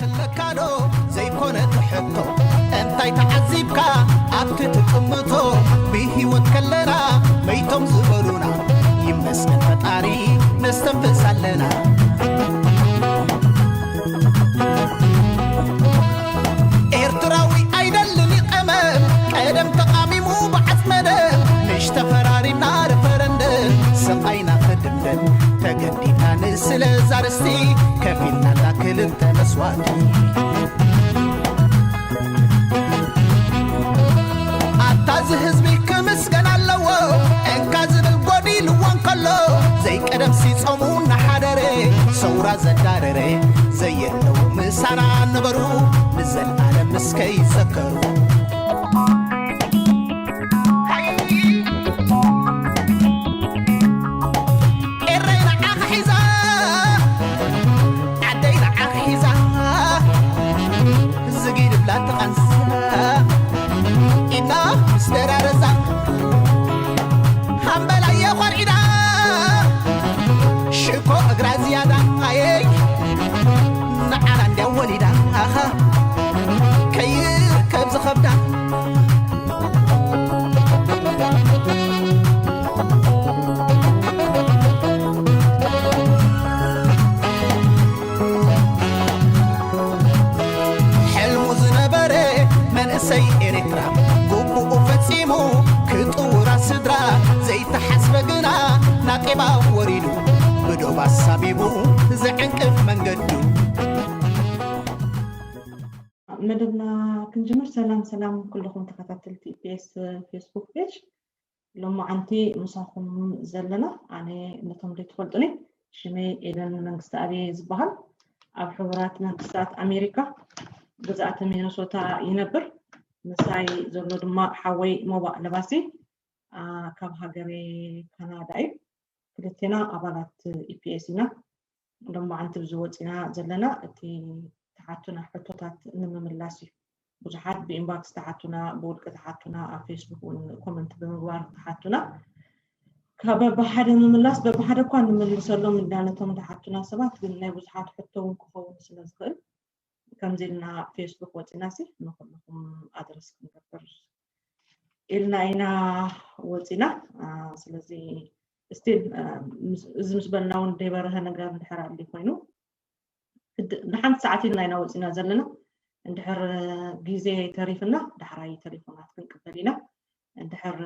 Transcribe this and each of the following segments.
ትለካዶ ዘይኮነ ትሕቶ እንታይ ተዓዚብካ ኣብቲ ትጥምቶ ብህይወት ከለና መይቶም ዝበሉና ይመስገን ፈጣሪ ነስተንፍስ ኣለና። ኤርትራዊ ኣይደልን ይቐመም ቀደም ተቓሚሙ ብዓጽመደም ምሽ ተፈራሪምና ሪፈረንደም ሰቓይና ፈድምደም ተገዲድና ንስለ ዛርስቲ ከፊልናላ ክልተ መስዋእቲ ኣታ እዚ ህዝቢ ክምስገን ኣለዎ እንካ ዝብል ጎዲልዎ እንከሎ ዘይቀደም ሲጾሙ እናሓደረ ሰውራ ዘዳረረ ዘየለዉ ምሳና ነበሩ ንዘለዓለም እስከ ይዘከሩ ኤረይ ንዓኺ ሒዛ ዓደይ ንዓኺ ሒዛ ዝጊድ ብላ ተቐንሳ ኢድና ምስ ደራረዛ ሃምበላየ ኾርዒዳ ሽኮ እግራ ዝያዳ ኣየይ ንዓና እንድያ ወሊዳ ኣኻ ከይርከብ ዝኸብዳ ሕልሙ ዝነበረ መንእሰይ ኤርትራ ግቡኡ ፈጺሙ ክጥውራ ስድራ ዘይተሓስበ ግና ናጤባ ወሪዱ ብዶብ ኣሳቢቡ ዘዕንቅፍ መንገዱ መደብና ክንጅምር ሰላም ሰላም ኩልኹም ተኸታተልቲ ኢፒኤስ ፌስቡክ ፔጅ ሎማዓንቲ ምሳኹም ዘለና ኣነ ነቶም ዘይትፈልጡኒ ሽመይ ኤደን መንግስቲ ኣብየ ዝበሃል ኣብ ሕቡራት መንግስታት ኣሜሪካ ግዝኣተ ሚነሶታ ይነብር ምሳይ ዘሎ ድማ ሓወይ ሞባእ ለባሲ ካብ ሃገረ ካናዳ እዩ ክልቴና ኣባላት ኢፒኤስ ኢና ሎማዓንቲ ብዚ ወፂና ዘለና እቲ ተሓቱና ሕቶታት ንምምላስ እዩ ብዙሓት ብኢንባክስ ተሓቱና ብውልቂ ተሓቱና ኣብ ፌስቡክ እውን ኮመንት ብምግባር ተሓቱና ካብ በብሓደ ምምላስ በብሓደ እኳ ንምልሰሎም እንዳነቶም ተሓቱና ሰባት ግን ናይ ብዙሓት ሕቶ እውን ክኸውን ስለ ዝኽእል ከምዚ ኢልና ፌስቡክ ወፂና ሲ ንኩልኩም ኣድረስ ክንገብር ኢልና ኢና ወፂና ስለዚ ስቲል እዚ ምስ በልና እውን ደይበረሀ ነገር እንድሕር ኣሊ ኮይኑ ንሓንቲ ሰዓት ኢልና ኢና ወፂና ዘለና እንድሕር ግዜ ተሪፍና ዳሕራይ ተሌፎናት ክንቅበል ኢና እንድሕር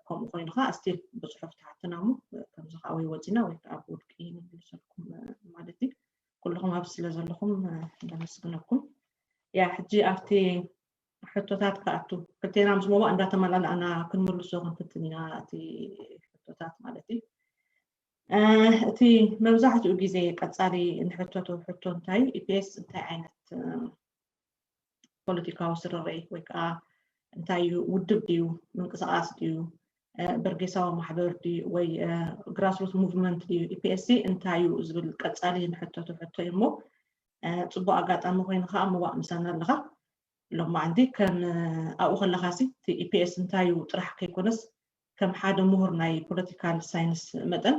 ከምኡ ኮይኑ ከዓ ስቲል ብፅሑፍ ተሓትና እሞ ከምዚ ከዓ ወይ ወፂና ወይ ከዓ ብውድቂ ንምልሰልኩም ማለት እዩ ኩልኹም ኣብዚ ስለ ዘለኹም ነመስግነኩም ያ ሕጂ ኣብቲ ሕቶታት ክኣቱ ክልቴና ምስ ሞባእ እንዳተመላላእና ክንምልሶ ክንፍትን ኢና እቲ ሕቶታት ማለት እዩ እቲ መብዛሕትኡ ግዜ ቀፃሊ ንሕተቱ ሕቶ እንታይ ኢፒኤስ እንታይ ዓይነት ፖለቲካዊ ስርርዒ ወይ ከዓ እንታይ እዩ ውድብ ድዩ ምንቅስቃስ ድዩ በርጌሳዊ ማሕበር ድዩ ወይ ግራስሩት ሙቭመንት ድዩ ኢፒኤስሲ እንታይ እዩ ዝብል ቀፃሊ ንሕተቱ ሕቶ እዩ እሞ ፅቡቅ ኣጋጣሚ ኮይኑ ከዓ ምዋእ ምሳና ኣለካ ሎማዓንቲ ከም ኣብኡ ከለካ ሲ እቲ ኢፒኤስ እንታይ እዩ ጥራሕ ከይኮነስ ከም ሓደ ምሁር ናይ ፖለቲካል ሳይንስ መጠን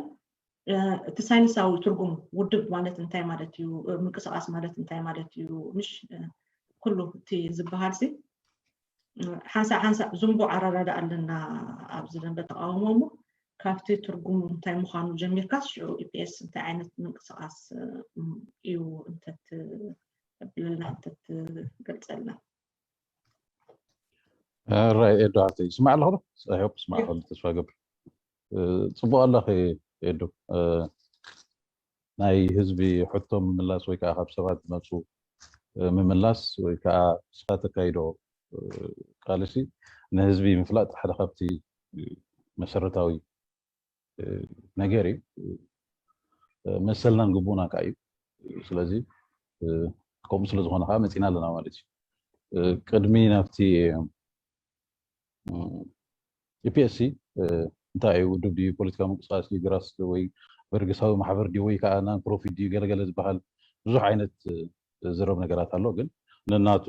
እቲ ሳይንሳዊ ትርጉም ውድብ ማለት እንታይ ማለት እዩ ምንቅስቃስ ማለት እንታይ ማለት እዩ ምሽ ኩሉ እቲ ዝበሃል ሲ ሓንሳእ ሓንሳእ ዝንቡዕ ኣረዳድኣ ኣለና ኣብዚ ደንበ ተቃውሞ እሞ ካብቲ ትርጉሙ እንታይ ምዃኑ ጀሚርካስ ሽዑ ኢፒኤስ እንታይ ዓይነት ምንቅስቃስ እዩ እንተትብለና እንተትገልፀልና ራይ ኤዶ ሓፍተይ ይስማዕ ኣለኹ ዶ? I hope ይስማዕ ከም ተስፋ ገብር። ጽቡቕ ኣለኺ ኤዶ። ናይ ህዝቢ ሕቶ ምምላስ ወይ ከዓ ካብ ሰባት ዝመፁ ምምላስ ወይ ከዓ ንስኻ ተካይዶ ቃልሲ ንህዝቢ ምፍላጥ ሓደ ካብቲ መሰረታዊ ነገር እዩ። መሰልናን ግቡእናን ከዓ እዩ። ስለዚ ከምኡ ስለ ዝኾነ ከዓ መፂና ኣለና ማለት እዩ። ቅድሚ ናብቲ ኢፒኤስሲ እንታይ እዩ ውድብ ድዩ ፖለቲካዊ ምንቅስቃስ ድዩ ግራስ ወይ በርግሳዊ ማሕበር ድዩ ወይ ከዓ ናን ፕሮፊት ድዩ ገለገለ ዝበሃል ብዙሕ ዓይነት ዝረብ ነገራት ኣሎ ግን ነናቱ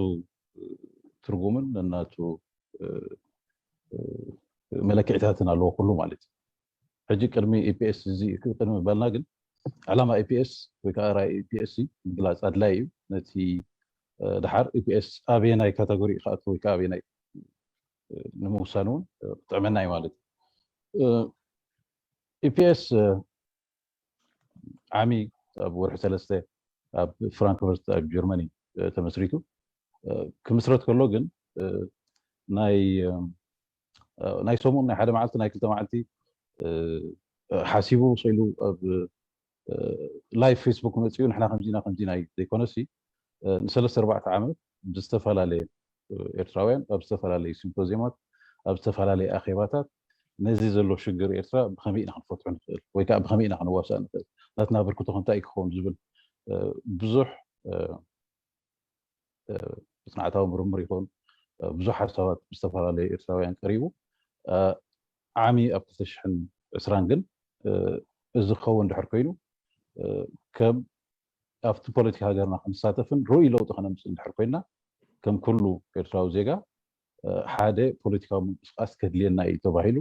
ትርጉምን ነናቱ መለክዕታትን ኣለዎ ኩሉ ማለት እዩ ሕጂ ቅድሚ ኢፒኤስ እዚ ቅድሚ በልና ግን ዕላማ ኢፒኤስ ወይ ከዓ ራይ ኢፒኤስ ምግላፅ ኣድላይ እዩ ነቲ ድሓር ኢፒኤስ ኣበየናይ ካተጎሪ ክኣቱ ወይ ከዓ ኣበየናይ ንምውሳን እውን ክጥዕመና እዩ ማለት እዩ። ኢፒኤስ ዓሚ ኣብ ወርሒ ሰለስተ ኣብ ፍራንክፈርት ኣብ ጀርመኒ ተመስሪቱ ክምስረት ከሎ ግን ናይ ናይ ሰሙን ናይ ሓደ መዓልቲ ናይ ክልተ መዓልቲ ሓሲቡ ስኢሉ ኣብ ላይቭ ፌስቡክ መፅኡ ንሕና ከምዚና ከምዚና እዩ ዘይኮነሲ ንሰለስተ ኣርባዕተ ዓመት ብዝተፈላለየ ኤርትራውያን ኣብ ዝተፈላለዩ ሲምፖዚየማት ኣብ ዝተፈላለዩ ኣኼባታት ነዚ ዘሎ ሽግር ኤርትራ ብኸመይ ኢና ክንፈትሖ ንኽእል ወይ ከዓ ብኸመይ ኢና ክንዋሳእ ንኽእል ናትና ብርክቶ ከምታይ ክኸውን ዝብል ብዙሕ መፅናዕታዊ ምርምር ይኹን ብዙሕ ሓሳባት ብዝተፈላለዩ ኤርትራውያን ቀሪቡ ዓሚ ኣብ ክልተ ሽሕን ዕስራን ግን እዚ ክኸውን ድሕር ኮይኑ ከም ኣብቲ ፖለቲካ ሃገርና ክንሳተፍን ርኡይ ለውጢ ከነምፅእ እንድሕር ኮይና ከም ኩሉ ኤርትራዊ ዜጋ ሓደ ፖለቲካዊ ምንቅስቃስ ከድልየና እዩ ተባሂሉ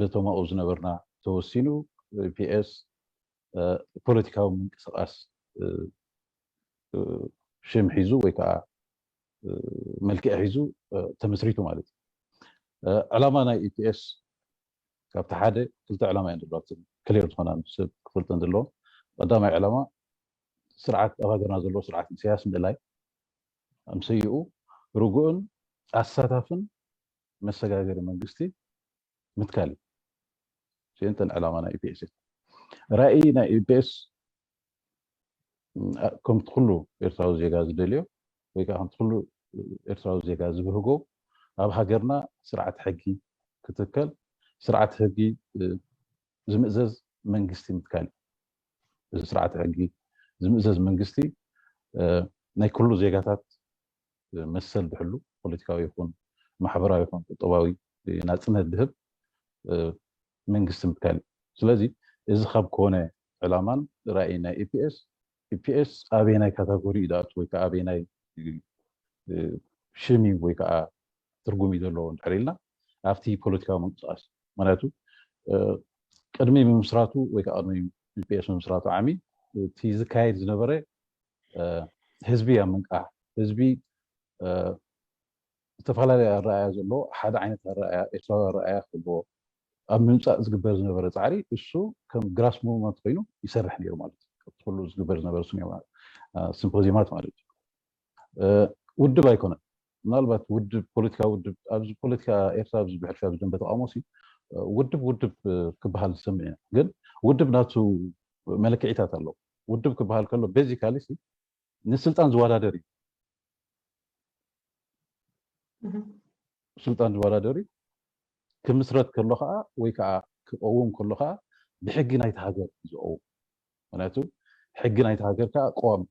በቶም ኣብኡ ዝነበርና ተወሲኑ ፒኤስ ፖለቲካዊ ምንቅስቃስ ሽም ሒዙ ወይ ከዓ መልክዕ ሒዙ ተመስሪቱ ማለት እዩ። ዕላማ ናይ ኢፒኤስ ካብቲ ሓደ ክልተ ዕላማ እየን ዘለዋ ክሊር ዝኾና ሰብ ክፈልጠን ዘለዎ ቀዳማይ ዕላማ ስርዓት ኣብ ሃገርና ዘለዎ ስርዓት ኢሳያስ ምእላይ ኣምሰይኡ ርጉእን ኣሳታፍን መሰጋገሪ መንግስቲ ምትካል እዩ። እተን ዕላማ ናይ ኢፒኤስ ራእይ ናይ ኢፒኤስ ከምቲ ኩሉ ኤርትራዊ ዜጋ ዝደልዮ ወይ ከዓ ከምቲ ኩሉ ኤርትራዊ ዜጋ ዝብህጎ ኣብ ሃገርና ስርዓት ሕጊ ክትከል ስርዓት ሕጊ ዝምእዘዝ መንግስቲ ምትካል እዩ። እዚ ስርዓት ሕጊ ዝምእዘዝ መንግስቲ ናይ ኩሉ ዜጋታት መሰል ድሕሉ ፖለቲካዊ ይኹን ማሕበራዊ ይኹን ቁጠባዊ ናፅነት ድህብ መንግስቲ ምትካል እዩ። ስለዚ እዚ ካብ ኮነ ዕላማን ራእይ ናይ ኢፒኤስ ኢፒኤስ ኣበየናይ ካታጎሪ እዩ ዝኣቱ ወይ ከዓ ኣበየናይ ሽም እዩ ወይ ከዓ ትርጉም እዩ ዘለዎ እንድሕር ኢልና ኣብቲ ፖለቲካዊ ምንቅስቃስ ምክንያቱ ቅድሚ ምምስራቱ ወይ ከዓ ቅድሚ ኢፒኤስ ምምስራቱ ዓሚ እቲ ዝካየድ ዝነበረ ህዝቢ ኣብ ምንቃሕ ህዝቢ ዝተፈላለየ ኣረኣያ ዘለዎ ሓደ ዓይነት ኣረኣያ ኤርትራዊ ኣረኣያ ክህልዎ ኣብ ምምፃእ ዝግበር ዝነበረ ፃዕሪ እሱ ከም ግራስ ሙቭመንት ኮይኑ ይሰርሕ ነይሩ ማለት እዩ። ኩሉ ዝግበር ዝነበረ ሲምፖዚየማት ማለት እዩ። ውድብ ኣይኮነን። ምናልባት ውድብ ፖለቲካ ውድብ ኣብዚ ፖለቲካ ኤርትራ ኣብዚ ብሕልፊ ኣብዚ ደንበ ተቃውሞ ውድብ ውድብ ክበሃል ዝሰምዕ ኢና። ግን ውድብ ናቱ መለክዒታት ኣለዎ። ውድብ ክበሃል ከሎ ቤዚካሊ ንስልጣን ዝወዳደር እዩ። ስልጣን ዝወዳደር እዩ። ክምስረት ከሎ ከዓ ወይ ከዓ ክቀውም ከሎ ከዓ ብሕጊ ናይቲ ሃገር እዩ ዝቀውም። ምክንያቱ ሕጊ ናይቲ ሃገር ከዓ ቀዋም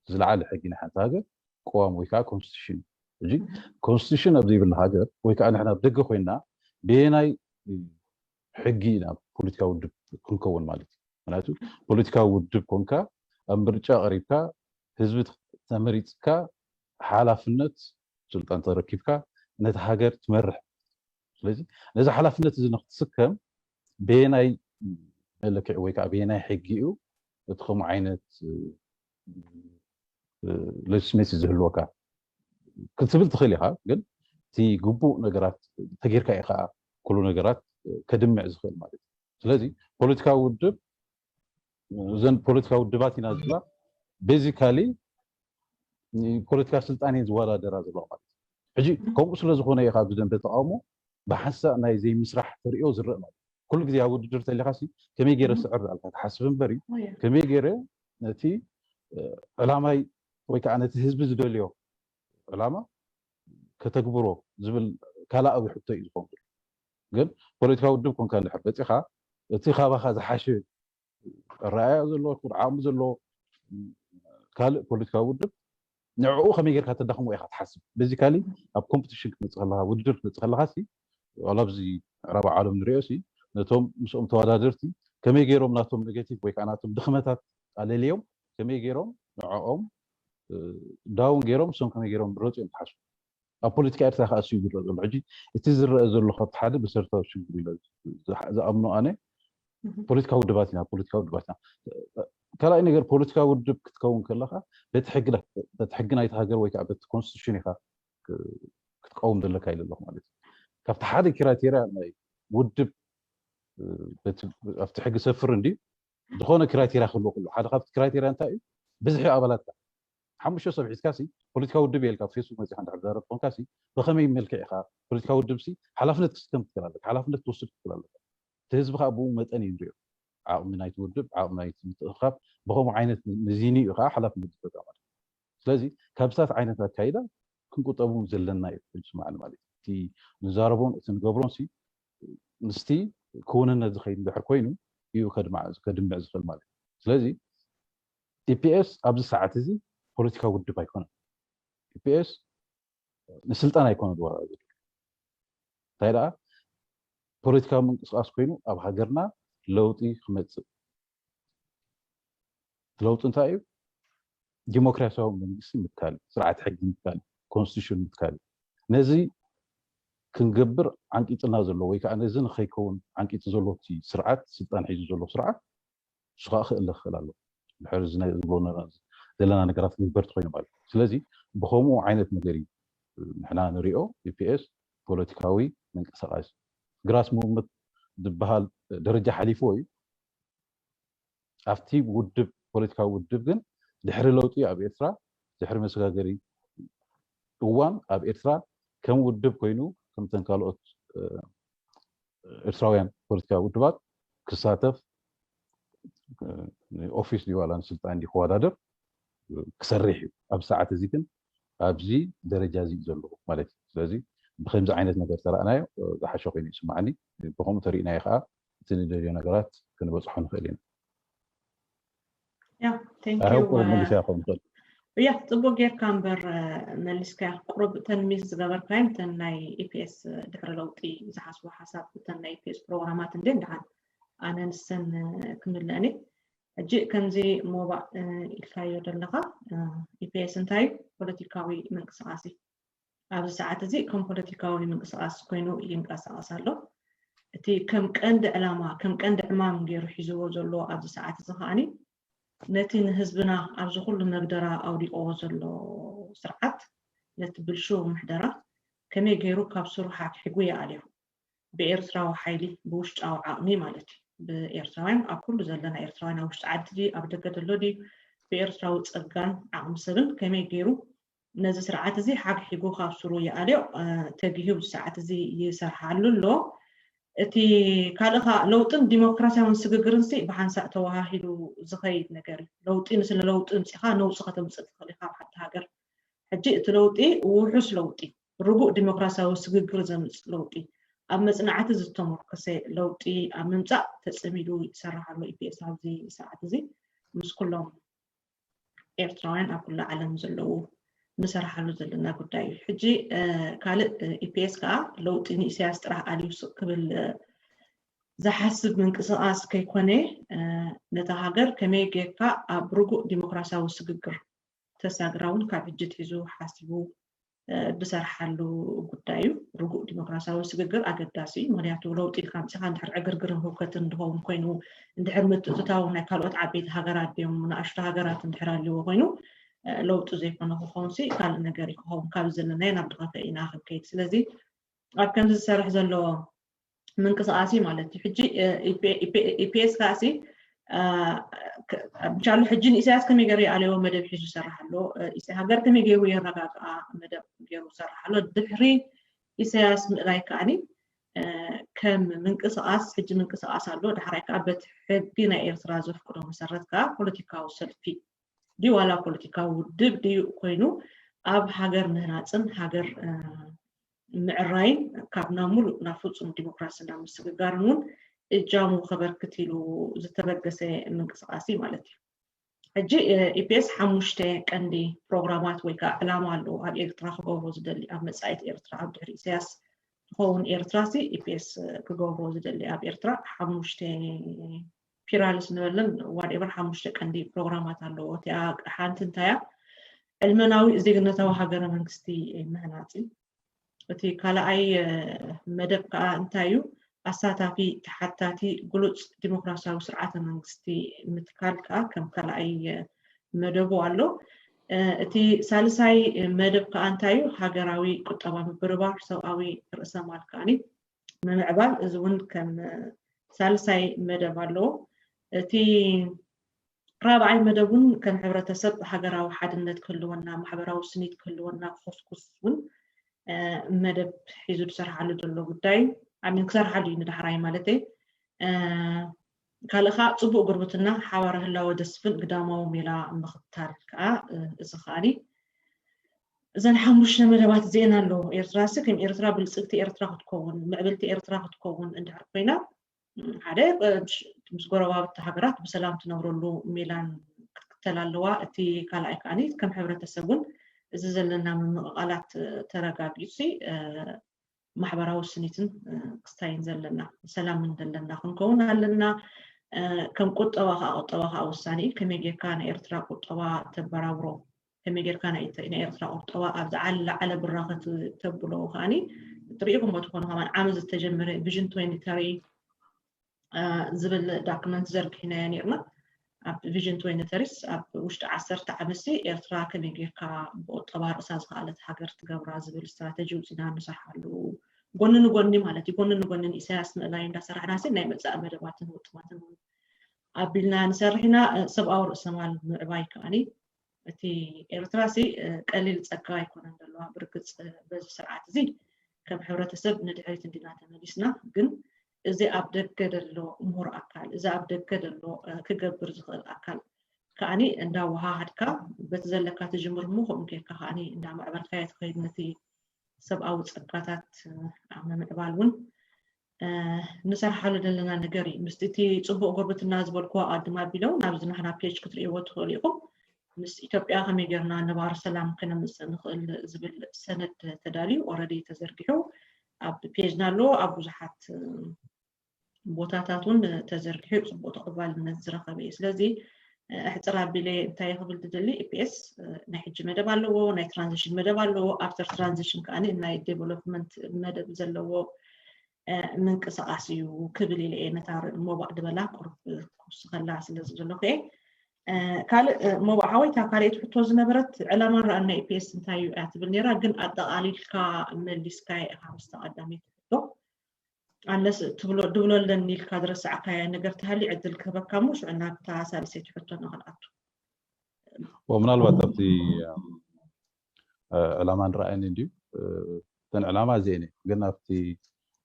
ዝለዓለ ሕጊ ናይ ሓንቲ ሃገር ቀዋም ወይ ከዓ ኮንስቲቱሽን እዩ። ሕጂ ኮንስቲቱሽን ኣብ ዘይብሉ ሃገር ወይ ከዓ ንሕና ኣብ ደገ ኮይና ብየናይ ሕጊ ኢና ፖለቲካዊ ውድብ ክንከውን ማለት እዩ። ምክንያቱ ፖለቲካዊ ውድብ ኮንካ ኣብ ምርጫ ቀሪብካ ህዝቢ ተመሪፅካ ሓላፍነት ስልጣን ተረኪብካ ነቲ ሃገር ትመርሕ። ስለዚ ነዚ ሓላፍነት እዚ ንክትስከም በየናይ መለክዒ ወይ ከዓ በየናይ ሕጊ እዩ እቲ ከምኡ ዓይነት ሌጅስሜሲ ዝህልወካ ክትብል ትኽእል ኢኻ። ግን እቲ ግቡእ ነገራት ተጌርካ ኢኻ ኩሉ ነገራት ከድምዕ ዝኽእል ማለት እዩ። ስለዚ ፖለቲካዊ ውድብ እዘን ፖለቲካዊ ውድባት ኢና ዝብላ ቤዚካሊ ፖለቲካ ስልጣን እየን ዝወዳደራ ዘለዋ ማለት እዩ። ሕጂ ከምኡ ስለ ዝኾነ ኢኻ ኣብዚ ደንበ ተቃውሞ ብሓንሳእ ናይ ዘይምስራሕ ተርእዮ ዝረእ ማለት ኩሉ ግዜ ኣብ ውድድር ተሊኻሲ ከመይ ገይረ ስዕር ኣልካ ትሓስብ እምበር እዩ ከመይ ገይረ ነቲ ዕላማይ ወይ ከዓ ነቲ ህዝቢ ዝደልዮ ዕላማ ከተግብሮ ዝብል ካልኣዊ ሕቶ እዩ ዝኸውን። ግን ፖለቲካዊ ውድብ ኮንካ እንድሕር መፂኻ እቲ ካባኻ ዝሓሸ ኣረኣያ ዘለዎ ክብሪ ዓቕሚ ዘለዎ ካልእ ፖለቲካዊ ውድብ ንዕኡ ከመይ ጌርካ ተዳኽሞ ኢኻ ትሓስብ። ቤዚካሊ ኣብ ኮምፒቲሽን ክትመፅእ ከለካ ውድድር ክትመፅእ ከለካ ሲ ዋላ ኣብዚ ምዕራብ ዓለም ንሪኦ ሲ ነቶም ምስኦም ተወዳደርቲ ከመይ ገይሮም ናቶም ኔጌቲቭ ወይ ከዓ ናቶም ድኽመታት ኣለልዮም ከመይ ገይሮም ንዕኦም ዳውን ገይሮም እሶም ከመይ ገይሮም ምረፁ እዮም ትሓስቡ። ኣብ ፖለቲካ ኤርትራ ከዓ እሱ እዩ ዝረአ ዘሎ ሕጂ እቲ ዝረአ ዘሎ ካብቲ ሓደ መሰረታዊ ሽግር ኢለ ዝኣምኖ ኣነ ፖለቲካዊ ውድባት ኢና ፖለቲካዊ ውድባት ኢና ካልኣይ ነገር ፖለቲካዊ ውድብ ክትከውን ከለካ በቲ ሕጊ በቲ ሕጊ ናይቲ ሃገር ወይ ከዓ በቲ ኮንስቲቱሽን ኢካ ክትቀውም ዘለካ ኢለ ኣለኩ ማለት እዩ ካብቲ ሓደ ክራይቴርያ ናይ ውድብ ኣብቲ ሕጊ ሰፍር እንዲ ዝኾነ ክራይቴርያ ክህልዎ ከሎ ሓደ ካብቲ ክራይቴርያ እንታይ እዩ ብዝሒ ኣባላትካ ሓሙሽተ ሰብ ሒዝካ ሲ ፖለቲካዊ ውድብ የልካ ፌስቡክ መፂኻ እንድሕር ዛረብ ኮንካ ሲ ብኸመይ መልክዕ ኢኻ ፖለቲካዊ ውድብ ሲ ሓላፍነት ክስከም ትክእል ኣለካ ሓላፍነት ትወስድ ትክእል ኣለካ እቲ ህዝቢ ከዓ ብኡ መጠን እዩ ንሪኦ ዓቕሚ ናይቲ ውድብ ዓቕሚ ናይቲ ምትእኽኻብ ብኸምኡ ዓይነት መዚኒ እዩ ከዓ ሓላፍነት ዝፈታ ማለት ስለዚ ካብታት ዓይነት ኣካይዳ ክንቁጠቡ ዘለና እዩ ዝስማዓኒ ማለት እዩ እቲ ንዛረቦን እቲ ንገብሮን ሲ ምስቲ ክውንነት ዝኸይድ እንድሕር ኮይኑ እዩ ከድምዕ ዝኽእል ማለት እዩ ስለዚ ኢፒኤስ ኣብዚ ሰዓት እዚ ፖለቲካዊ ውድብ ኣይኮነን ኢፒኤስ ንስልጣን ኣይኮነ ዝወሃብ እንታይ ደኣ ፖለቲካዊ ምንቅስቃስ ኮይኑ ኣብ ሃገርና ለውጢ ክመፅእ ለውጢ እንታይ እዩ ዲሞክራሲያዊ መንግስቲ ምትካል ስርዓት ሕጊ ምትካል ኮንስቲቱሽን ምትካል ነዚ ክንገብር ዓንቂፅና ዘሎ ወይ ከዓ ነዚ ንኸይከውን ዓንቂፂ ዘሎ እቲ ስርዓት ስልጣን ሒዙ ዘሎ ስርዓት ንሱ ከዓ ክእለ ክኽእል ኣሎ ድሕር ዝብሎ ዘለና ነገራት ክግበር ተኮይኑ ማለት ስለዚ ብከምኡ ዓይነት ነገር እዩ ንሕና ንሪኦ ዩፒኤስ ፖለቲካዊ ምንቅስቃስ ግራስ ሙቭመንት ዝበሃል ደረጃ ሓሊፍዎ እዩ ኣብቲ ውድብ ፖለቲካዊ ውድብ ግን ድሕሪ ለውጢ ኣብ ኤርትራ ድሕሪ መሰጋገሪ እዋን ኣብ ኤርትራ ከም ውድብ ኮይኑ ከምተን ካልኦት ኤርትራውያን ፖለቲካዊ ውድባት ክሳተፍ ኦፊስ ድዩ ዋላ ንስልጣን ድዩ ክወዳደር ክሰርሕ እዩ ኣብ ሰዓት እዚ ግን ኣብዚ ደረጃ እዚ እዩ ዘለኹ ማለት እዩ ስለዚ ብከምዚ ዓይነት ነገር ተረእናዮ ዝሓሸ ኮይኑ ይስማዓኒ ብከምኡ ተሪእናዮ ከዓ እቲ ንደልዮ ነገራት ክንበፅሖ ንኽእል ኢና ያ ተንኪዩ መሊስያ ክኸውን ይኽእል እያ ጽቡቅ ጌርካ እምበር መሊስካ ቁሩብ እተን ሚስ ዝገበርካዮም እተን ናይ ኢፒኤስ ድሕሪ ለውጢ ዝሓስቦ ሓሳብ እተን ናይ ኢፒኤስ ፕሮግራማት እንዴ እንዳሓን ኣነ ንሰን ክምልእኒ ሕጂ ከምዚ ሞባእ ኢልካዮ ዘለካ ኢፒኤስ እንታይ ፖለቲካዊ ምንቅስቃስ እዩ ኣብዚ ሰዓት እዚ ከም ፖለቲካዊ ምንቅስቃስ ኮይኑ ይንቀሳቀስ ኣሎ። እቲ ከም ቀንዲ ዕላማ ከም ቀንዲ ዕማም ገይሩ ሒዝዎ ዘሎ ኣብዚ ሰዓት እዚ ከዓኒ ነቲ ንህዝብና ኣብዚ ኩሉ መግደራ ኣውዲቕዎ ዘሎ ስርዓት ነቲ ብልሹው ምሕደራ ከመይ ገይሩ ካብ ስሩ ሓግሒጉ ይኣልዮ ብኤርትራዊ ሓይሊ ብውሽጣዊ ዓቕሚ ማለት እዩ ብኤርትራውያን ኣብ ኩሉ ዘለና ኤርትራውያን ኣብ ውሽጢ ዓዲ ድዩ ኣብ ደገ ዘሎ ድዩ ብኤርትራዊ ጸጋን ዓቕሚ ሰብን ከመይ ገይሩ ነዚ ስርዓት እዚ ሓግሒጉ ካብ ስሩ ይኣልዮ ተጊሁ ብዚ ሰዓት እዚ ይሰርሓሉ ኣሎ እቲ ካልእ ከ ለውጥን ዲሞክራሲያውን ስግግርን ሲ ብሓንሳእ ተወሃሂዱ ዝኸይድ ነገር እዩ ለውጢ ንስለ ለውጢ ምፂኻ ነውፂ ከተምፅእ ትኽእል ኢኻ ኣብ ሓንቲ ሃገር ሕጂ እቲ ለውጢ ውሑስ ለውጢ ርጉእ ዲሞክራሲያዊ ስግግር ዘምፅእ ለውጢ ኣብ መፅናዕቲ ዝተሞርከሰ ለውጢ ኣብ ምምፃእ ተፅሚዱ ይሰርሕ ኣሎ ኢፒኤስ ኣብዚ ሰዓት እዚ ምስ ኩሎም ኤርትራውያን ኣብ ኩሉ ዓለም ዘለዉ ንሰርሓሉ ዘለና ጉዳይ እዩ ሕጂ ካልእ ኢፒኤስ ከዓ ለውጢ ንኢሳያስ ጥራሕ ኣልዩ ስቕ ክብል ዝሓስብ ምንቅስቃስ ከይኮነ ነታ ሃገር ከመይ ጌርካ ኣብ ርጉእ ዲሞክራሲያዊ ስግግር ተሳግራ እውን ካብ ሕጂ ትሒዙ ሓሲቡ ዝሰርሓሉ ጉዳይ እዩ። ርጉእ ዲሞክራሲያዊ ስግግር ኣገዳሲ እዩ። ምክንያቱ ለውጢ ኢልካ ኣምፂኻ እንድሕር ዕግርግርን ህውከትን ዝኸውን ኮይኑ እንድሕር ምትእትታው ናይ ካልኦት ዓበይቲ ሃገራት ድዮም ንኣሽቱ ሃገራት እንድሕር ኣልዎ ኮይኑ ለውጢ ዘይኮነ ክኸውን ሲ ካልእ ነገር እዩ ክኸውን ካብ ዘለናዮ ናብ ዝኸፍአ ኢና ክንከይድ። ስለዚ ኣብ ከምዚ ዝሰርሕ ዘሎ ምንቅስቃስ እዩ ማለት እዩ። ሕጂ ኢፒኤስ ከዓ ሲ ብቻሉ ሕጂ ንኢሳያስ ከመይ ገይሩ ይኣለዎ መደብ ሒዙ ይሰርሕ ኣሎ። ሃገር ከመይ ገይሩ የረጋግኣ መደብ ገይሩ ይሰርሕ ኣሎ። ድሕሪ ኢሳያስ ምእላይ ከዓኒ ከም ምንቅስቃስ ሕጂ ምንቅስቃስ ኣሎ። ዳሕራይ ከዓ በቲ ሕጊ ናይ ኤርትራ ዘፍቅዶ መሰረት ከዓ ፖለቲካዊ ሰልፊ ድዩ ዋላ ፖለቲካዊ ውድብ ድዩ ኮይኑ ኣብ ሃገር ምህናፅን ሃገር ምዕራይን ካብ ናብ ሙሉእ ናብ ፍፁም ዲሞክራሲ ናብ ምስግጋርን እውን እጃሙ ከበርክት ኢሉ ዝተበገሰ ምንቅስቃስ እዩ ማለት እዩ። ሕጂ ኢፒኤስ ሓሙሽተ ቀንዲ ፕሮግራማት ወይ ከዓ ዕላማ ኣለዎ ኣብ ኤርትራ ክገብሮ ዝደሊ ኣብ መፃኢት ኤርትራ ኣብ ድሕሪ ኢሳያስ ትኸውን ኤርትራ ሲ ኢፒኤስ ክገብሮ ዝደሊ ኣብ ኤርትራ ሓሙሽተ ፒራልስ ንበለን ዋትኤቨር ሓሙሽተ ቀንዲ ፕሮግራማት ኣለዎ። እቲኣ ሓንቲ እንታያ ዕልመናዊ ዜግነታዊ ሃገረ መንግስቲ ምህናፅ እዩ። እቲ ካልኣይ መደብ ከዓ እንታይ እዩ? ኣሳታፊ፣ ተሓታቲ፣ ግሉጽ ዲሞክራሲያዊ ስርዓተ መንግስቲ ምትካል ከኣ ከም ካልኣይ መደቡ ኣሎ። እቲ ሳልሳይ መደብ ከኣ እንታይ እዩ? ሃገራዊ ቁጠባ ምብርባር፣ ሰብኣዊ ርእሰ ማል ከኣ ምምዕባል፣ እዚ እውን ከም ሳልሳይ መደብ ኣለዎ። እቲ ራብዓይ መደብ እውን ከም ሕብረተሰብ ሃገራዊ ሓድነት ክህልወና፣ ማሕበራዊ ስኒት ክህልወና ክኹስኩስ እውን መደብ ሒዙ ዝሰርሓሉ ዘሎ ጉዳይ እዩ። ኣሚን ክሰርሓሉ እዩ ንዳሕራይ ማለት እዩ። ካልእ ከዓ ፅቡቅ ጉርብትና፣ ሓባር ህላወ ደስፍን ግዳማዊ ሜላ ምኽታል ከዓ፣ እዚ ከዓኒ እዘን ሓሙሽተ መደባት እዚአን ኣለዎ። ኤርትራ ሲ ከም ኤርትራ ብልፅግቲ ኤርትራ ክትከውን፣ ምዕብልቲ ኤርትራ ክትከውን እንድሕር ኮይና፣ ሓደ ምስ ጎረባብቲ ሃገራት ብሰላም ትነብረሉ ሜላን ክትክተል ኣለዋ። እቲ ካልኣይ ከዓኒ ከም ሕብረተሰብ እውን እዚ ዘለና ምምቕቓላት ተረጋጊጹ ማሕበራዊ ስኒትን ክስታይን ዘለና፣ ሰላምን ዘለና ክንከውን ኣለና። ከም ቁጠባ ከዓ፣ ቁጠባ ከዓ ወሳኒ እዩ። ከመይ ጌርካ ናይ ኤርትራ ቁጠባ ተበራብሮ፣ ከመይ ጌርካ ናይ ናይ ኤርትራ ቁጠባ ኣብ ዝዓለዓለ ብራኸ ተብሎ ከዓኒ ትሪኢኹሞ ትኾኑ። ከማን ዓመት ዝተጀመረ ቪዥን ትወንቲ ተሪ ዝብል ዳክመንት ዘርጊሕናዮ ነይርና። ኣብ ቪዥን ትወንቲ ተሪስ ኣብ ውሽጢ ዓሰርተ ዓመትሲ ኤርትራ ከመይ ጌርካ ብቁጠባ ርእሳ ዝኸኣለት ሃገር ትገብራ ዝብል ስትራተጂ ውፂና ንሰርሓሉ፣ ጎኒ ንጎኒ ማለት እዩ። ጎኒ ንጎኒ ንኢሳያስ ምእላይ እንዳሰራሕና ሲ ናይ መፃኢ መደባትን ውጥማትን እውን ኣቢልና ንሰርሕ ኢና። ሰብኣዊ ርእሰማል ምዕባይ ከዓኒ እቲ ኤርትራ ሲ ቀሊል ጸጋ ኣይኮነን ዘለዋ። ብርግጽ በዚ ስርዓት እዚ ከም ሕብረተሰብ ንድሕሪት እንዲና ተመሊስና፣ ግን እዚ ኣብ ደገ ዘሎ ምሁር ኣካል፣ እዚ ኣብ ደገ ዘሎ ክገብር ዝኽእል ኣካል ከዓኒ እንዳወሃሃድካ በቲ ዘለካ ትጅምር እሞ ከምኡ ጌርካ ከዓኒ እንዳማዕበልካዮ ትኸይድ ነቲ ሰብኣዊ ጸጋታት ኣብ ምምዕባል እውን ንሰርሓሉ ዘለና ነገር እዩ። ምስቲ እቲ ጽቡቕ ጉርብትና ዝበልክዎ ኣቐድም ኣቢለ እውን ኣብዚ ናህና ፔጅ ክትርእይዎ ትኽእሉ ኢኹም። ምስ ኢትዮጵያ ከመይ ጌርና ነባሪ ሰላም ከነምጽእ ንኽእል ዝብል ሰነድ ተዳልዩ ኦረዲ ተዘርጊሑ ኣብ ፔጅና ኣሎ። ኣብ ብዙሓት ቦታታት እውን ተዘርጊሑ ጽቡቕ ተቐባልነት ዝረኸበ እዩ። ስለዚ ኣሕጽር ኣቢለ እንታይ ክብል ዝደሊ፣ ኢፒኤስ ናይ ሕጂ መደብ ኣለዎ፣ ናይ ትራንዚሽን መደብ ኣለዎ፣ ኣፍተር ትራንዚሽን ከኣ ናይ ዴቨሎፕመንት መደብ ዘለዎ ምንቅስቃስ እዩ ክብል ኢለ እየ ነታ ሞባእ ድበላ ቁርብ ክውስኸላ ስለ ዝደለኹ እየ። ካልእ ሞባእ ሓወይ፣ እታ ካልኣይቲ ሕቶ ዝነበረት ዕላማን ራእን ናይ ኢፒኤስ እንታይ እዩ እያ ትብል ነይራ፣ ግን ኣጠቓሊልካ መሊስካያ ኢኻ ምስታ ቀዳመይቲ ሕቶ። ኣነስ ትብሎ ድብሎ ኣለኒ ኢልካ ዝረሳዕካያ ነገር ተሃልዩ ዕድል ክህበካ እሞ ሽዑ ናብታ ሳልሰይቲ ሕቶ ንኽንኣቱ። ምናልባት ኣብቲ ዕላማን ራእይን እንድዩ፣ እተን ዕላማ እዚአን እየን። ግን ኣብቲ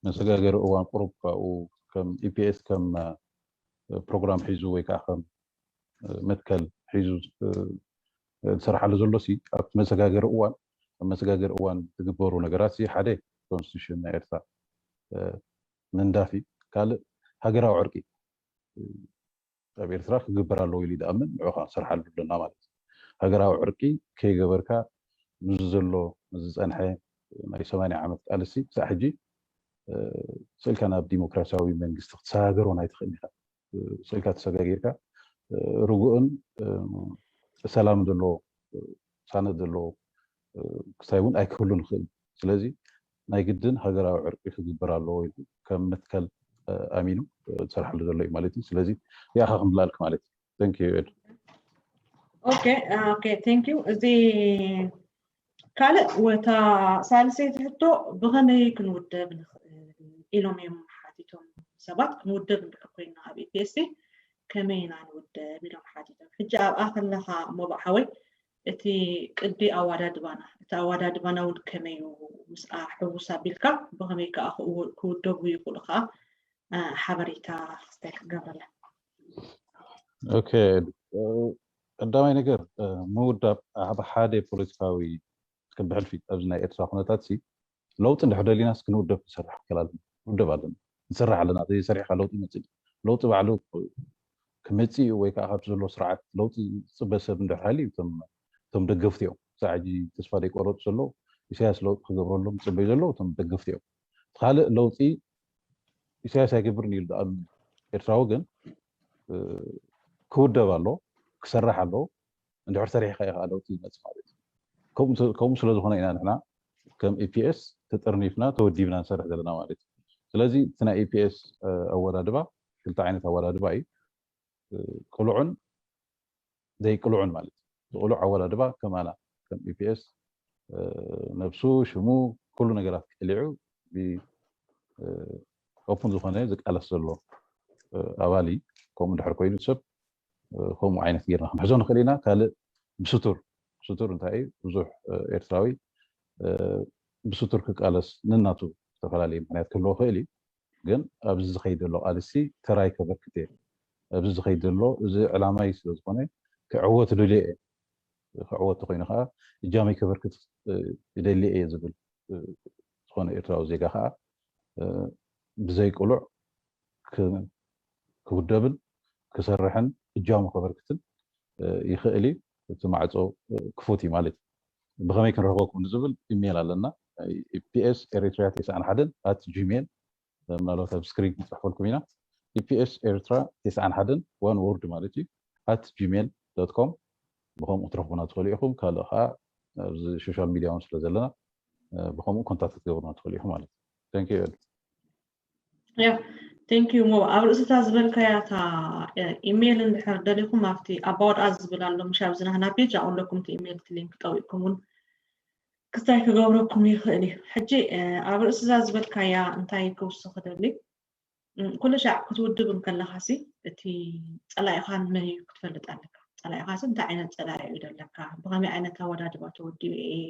መሰጋገሪ እዋን ቁሩብ ካብኡ ከም ኢፒኤስ ከም ፕሮግራም ሒዙ ወይ ከዓ ከም መትከል ሒዙ ዝሰርሓሉ ዘሎ ሲ ኣብቲ መሰጋገሪ እዋን፣ ኣብ መሰጋገሪ እዋን ዝግበሩ ነገራት ሲ ሓደ ኮንስቲቱሽን ናይ ኤርትራ ምንዳፍ እዩ። ካልእ ሃገራዊ ዕርቂ ኣብ ኤርትራ ክግበር ኣለዎ ኢሉ ይድኣምን ንዑ ከዓ ንሰርሓሉ ኣለና ማለት እዩ። ሃገራዊ ዕርቂ ከይገበርካ ምስዚ ዘሎ ዝፀንሐ ናይ ሰማንያ ዓመት ቃልሲ ክሳዕ ሕጂ ስእልካ ናብ ዲሞክራሲያዊ መንግስቲ ክትሰጋገር እውን ኣይትኽእል ኢኻ። ስእልካ ተሰጋጊርካ ርጉእን ሰላም ዘለዎ ሳነት ዘለዎ ክሳይ እውን ኣይክህሉ ንኽእል። ስለዚ ናይ ግድን ሃገራዊ ዕርቂ ክግበር ኣለዎ ኢሉ ከም መትከል ኣሚኑ ዝሰርሓሉ ዘሎ እዩ ማለት እዩ። ስለዚ እዚኣኻ ክምልኣልክ ማለት እዩ። Thank you ኤዱ። ኦኬ ኦኬ thank you። እዚ ካልእ ወታ ሳልሰይቲ ሕቶ ብኸመይ ክንውደብ ንኽእል ኢሎም እዮም ሓቲቶም ሰባት። ክንውደብ እንድሕር ኮይና ኣብ ኢፒኤስሲ ከመይ ኢና ንውደብ ኢሎም ሓቲቶም። ሕጂ ኣብኣ ከለኻ ሞባእ ሓወይ እቲ ቅዲ ኣዋዳድባና እቲ ኣዋዳድባና እውን ከመይ እዩ ምስኣ ሕውስ ኣቢልካ ብኸመይ ከዓ ክውደቡ ይኽእሉ ከዓ ሓበሬታ ክስታይ ክትገብረላ። ኦኬ ቀዳማይ ነገር ምውዳብ ኣብ ሓደ ፖለቲካዊ ከም ብሕልፊ ኣብዚ ናይ ኤርትራ ኩነታት ሲ ለውጢ እንድሕር ደሊናስ ክንውደብ ክንሰርሕ ክእል ኣለና። ንውደብ ኣለና፣ ንሰርሕ ኣለና። ዘይሰሪሕካ ለውጢ ይመፅእ። ለውጢ ባዕሉ ክመፅእ እዩ ወይ ከዓ ካብቲ ዘሎ ስርዓት ለውጢ ዝፅበ ሰብ እንድሕር ሃልዩ እቶም ደገፍቲ እዮም። ክሳዕ ሕጂ ተስፋ ዘይቆረፁ ዘለዉ ኢሳያስ ለውጢ ክገብረሎም ዝፅበዩ ዘለዉ እቶም ደገፍቲ እዮም። እቲ ካልእ ለውጢ ኢሳያስ ኣይገብርን ኢሉ ዝኣምን ኤርትራዊ ግን ክውደብ ኣሎ፣ ክሰርሕ ኣለዎ። እንድሕር ሰሪሕካ ኢኻ ለውጢ ይመፅእ ማለት እዩ። ከምኡ ስለ ዝኾነ ኢና ንሕና ከም ኢፒኤስ ተጠርኒፍና ተወዲብና ንሰርሕ ዘለና ማለት እዩ። ስለዚ እቲ ናይ ኢፒኤስ ኣወዳድባ ክልተ ዓይነት ኣወዳድባ እዩ። ቅሉዕን ዘይቅሉዕን ማለት እዩ። ዝቅሉዕ ኣወዳድባ ከማና ከም ኢፒኤስ ነብሱ ሽሙ ኩሉ ነገራት ቀሊዑ ኦፕን ዝኾነ ዝቃለስ ዘሎ ኣባል እዩ። ከምኡ ድሕር ኮይኑ ሰብ ከምኡ ዓይነት ጌርና ክንሕዞ ንኽእል ኢና። ካልእ ብስቱር፣ ስቱር እንታይ እዩ? ብዙሕ ኤርትራዊ ብስቱር ክቃለስ ንናቱ ዝተፈላለየ ምክንያት ክህልዎ ክእል እዩ። ግን ኣብዚ ዝኸይድ ዘሎ ቃልሲ ተራይ ከበርክት እየ። ኣብዚ ዝኸይድ ዘሎ እዚ ዕላማይ ስለ ዝኾነ ክዕወት ደልየ እየ። ክዕወት ተኮይኑ ከዓ እጃመይ ከበርክት ይደሊ እየ ዝብል ዝኾነ ኤርትራዊ ዜጋ ከዓ ብዘይ ቅሉዕ ክውደብን ክሰርሕን እጃሙ ከበርክትን ይኽእል እዩ። እቲ ማዕፆ ክፉት እዩ ማለት እዩ። ብኸመይ ክንረኽበኩም ዝብል ኢሜይል ኣለና። ኢፒኤስ ኤሪትሪያ ተስዓን ሓደን ኣት ጂሜል፣ ምናልባት ኣብ ስክሪን ክንፅሕፈልኩም ኢና። ኢፒኤስ ኤርትራ ተስዓን ሓደን ዋን ወርድ ማለት እዩ ኣት ጂሜል ዶት ኮም። ብኸምኡ ክትረኽቡና ትኽእሉ ኢኹም። ካልእ ከዓ ኣብዚ ሶሻል ሚዲያ እውን ስለ ዘለና ብኸምኡ ኮንታክት ክትገብሩና ትኽእሉ ኢኹም ማለት እዩ። Thank you። ያ፣ thank you ሞ። ኣብ ርእስታ ዝበልካያ እታ ኢሜይል እንድሕር ደሊኹም ኣብቲ ኣባውት ኣስ ዝብል ኣሎ ምሽ ኣብዚ ናህና ፔጅ ኣብኡ ኣለኩም እቲ ኢሜይል እቲ ሊንክ ጠዊቕኩም እውን ክስታይ ክገብረኩም ይኽእል እዩ። ሕጂ ኣብ ርእስዛ ዝበልካያ እንታይ ክውስኽ ክደሊ፣ ኩሉ ሻዕ ክትውድብ እንከለኻሲ እቲ ፀላኢኻ መን እዩ ክትፈልጥ ኣለካ። ፀላኢኻሲ እንታይ ዓይነት ፀላኢ እዩ ደለካ፣ ብኸመይ ዓይነት ኣወዳድባ ተወዲበ እየ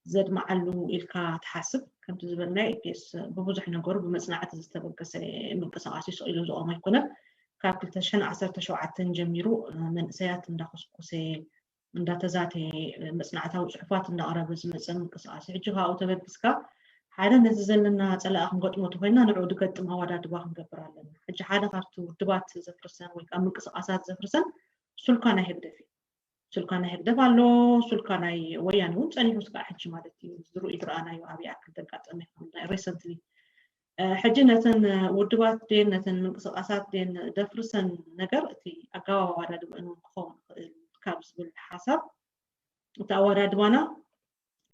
ዘድምዓሉ ኢልካ ትሓስብ። ከምቲ ዝበልናዮ ኢፒኤስ ብብዙሕ ነገሩ ብመፅናዕቲ ዝተበገሰ ምንቅስቃስ እዩ። ስቕ ኢሉ ዝቆመ ኣይኮነን። ካብ ክልተ ሽሕን ዓሰርተ ሸውዓተን ጀሚሩ መንእሰያት እንዳኮስኮሰ እንዳተዛተየ መፅናዕታዊ ፅሑፋት እንዳቕረበ ዝመፀ ምንቅስቃስ እዩ። ሕጂ ካብኡ ተበጊስካ ሓደ ነዚ ዘለና ፀላኢ ክንገጥሞ ተኮይና ንዕኡ ዝገጥም ኣወዳድባ ክንገብር ኣለና። ሕጂ ሓደ ካብቲ ውድባት ዘፍርሰን ወይ ከዓ ምንቅስቃሳት ዘፍርሰን ሱልካ ናይ ህግደፍ እዩ። ሱልካ ናይ ህግደፍ ኣሎ፣ ሱልካ ናይ ወያነ እውን ፀኒሑ ስጋዕ ሕጂ ማለት እዩ። ዝርኡ ዝረኣናዮ ኣብ ይኣክል ዘጋጠመ ይኸውን recently ሕጂ ነተን ውድባት ደን ነተን ምንቅስቃሳት ደን ደፍርሰን ነገር እቲ ኣጋባብ ኣወዳድብአን እውን ክኸውን ይኽእል ካብ ዝብል ሓሳብ እቲ ኣወዳድባና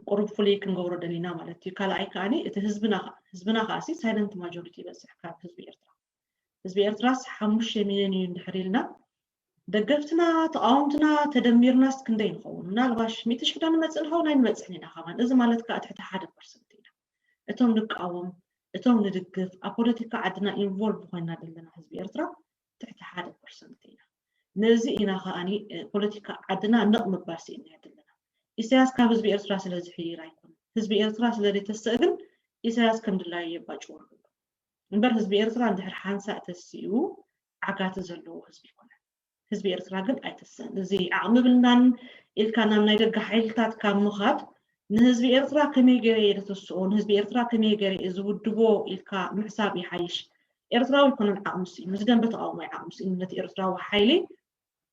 ቁሩብ ፍሉይ ክንገብሮ ደሊና ማለት እዩ። ካልኣይ ከዓኒ እቲ ህዝብና ከዓሲ ሳይለንት ማጆሪቲ ይበዝሕ ካብ ህዝቢ ኤርትራ። ህዝቢ ኤርትራስ ሓሙሽተ ሚልዮን እዩ እንድሕር ኢልና ደገፍትና ተቃወምትና ተደሚርናስ ክንደይ ንኸውን? ምናልባሽ ሚእቲ ሽሕ ዶ ንመጽእ ንኸውን ኣይንበጽሕን ኢና ከማን። እዚ ማለት ከዓ ትሕቲ ሓደ ፐርሰንት ኢና። እቶም ንቃወም እቶም ንድግፍ ኣብ ፖለቲካ ዓድና ኢንቮልቭ ኮይና ዘለና ህዝቢ ኤርትራ ትሕቲ ሓደ ፐርሰንት ኢና። ነዚ ኢና ከዓኒ ፖለቲካ ዓድና ነቕ ምባል ስኢና ዘለና። ኢሳያስ ካብ ህዝቢ ኤርትራ ስለ ዝሕይር ኣይኮነን። ህዝቢ ኤርትራ ስለ ዘይተስእ ግን ኢሳያስ ከም ድላዩ የባጭወሉ እምበር ህዝቢ ኤርትራ እንድሕር ሓንሳእ ተሲኡ ዓጋቲ ዘለዎ ህዝቢ ይኮነን። ህዝቢ ኤርትራ ግን ኣይተስእን። እዚ ዓቕሚ ብልናን ኢልካ ናብ ናይ ደገ ሓይልታት ካብ ምኻድ ንህዝቢ ኤርትራ ከመይ ገይረ እየ ደተስኦ፣ ንህዝቢ ኤርትራ ከመይ ገይረ እየ ዝውድቦ ኢልካ ምሕሳብ ይሓይሽ። ኤርትራዊ ኣይኮነን ዓቕሚ ስኢኑ፣ እዚ ደንበ ተቃውሞ እዩ ዓቕሚ ስኢኑ ነቲ ኤርትራዊ ሓይሊ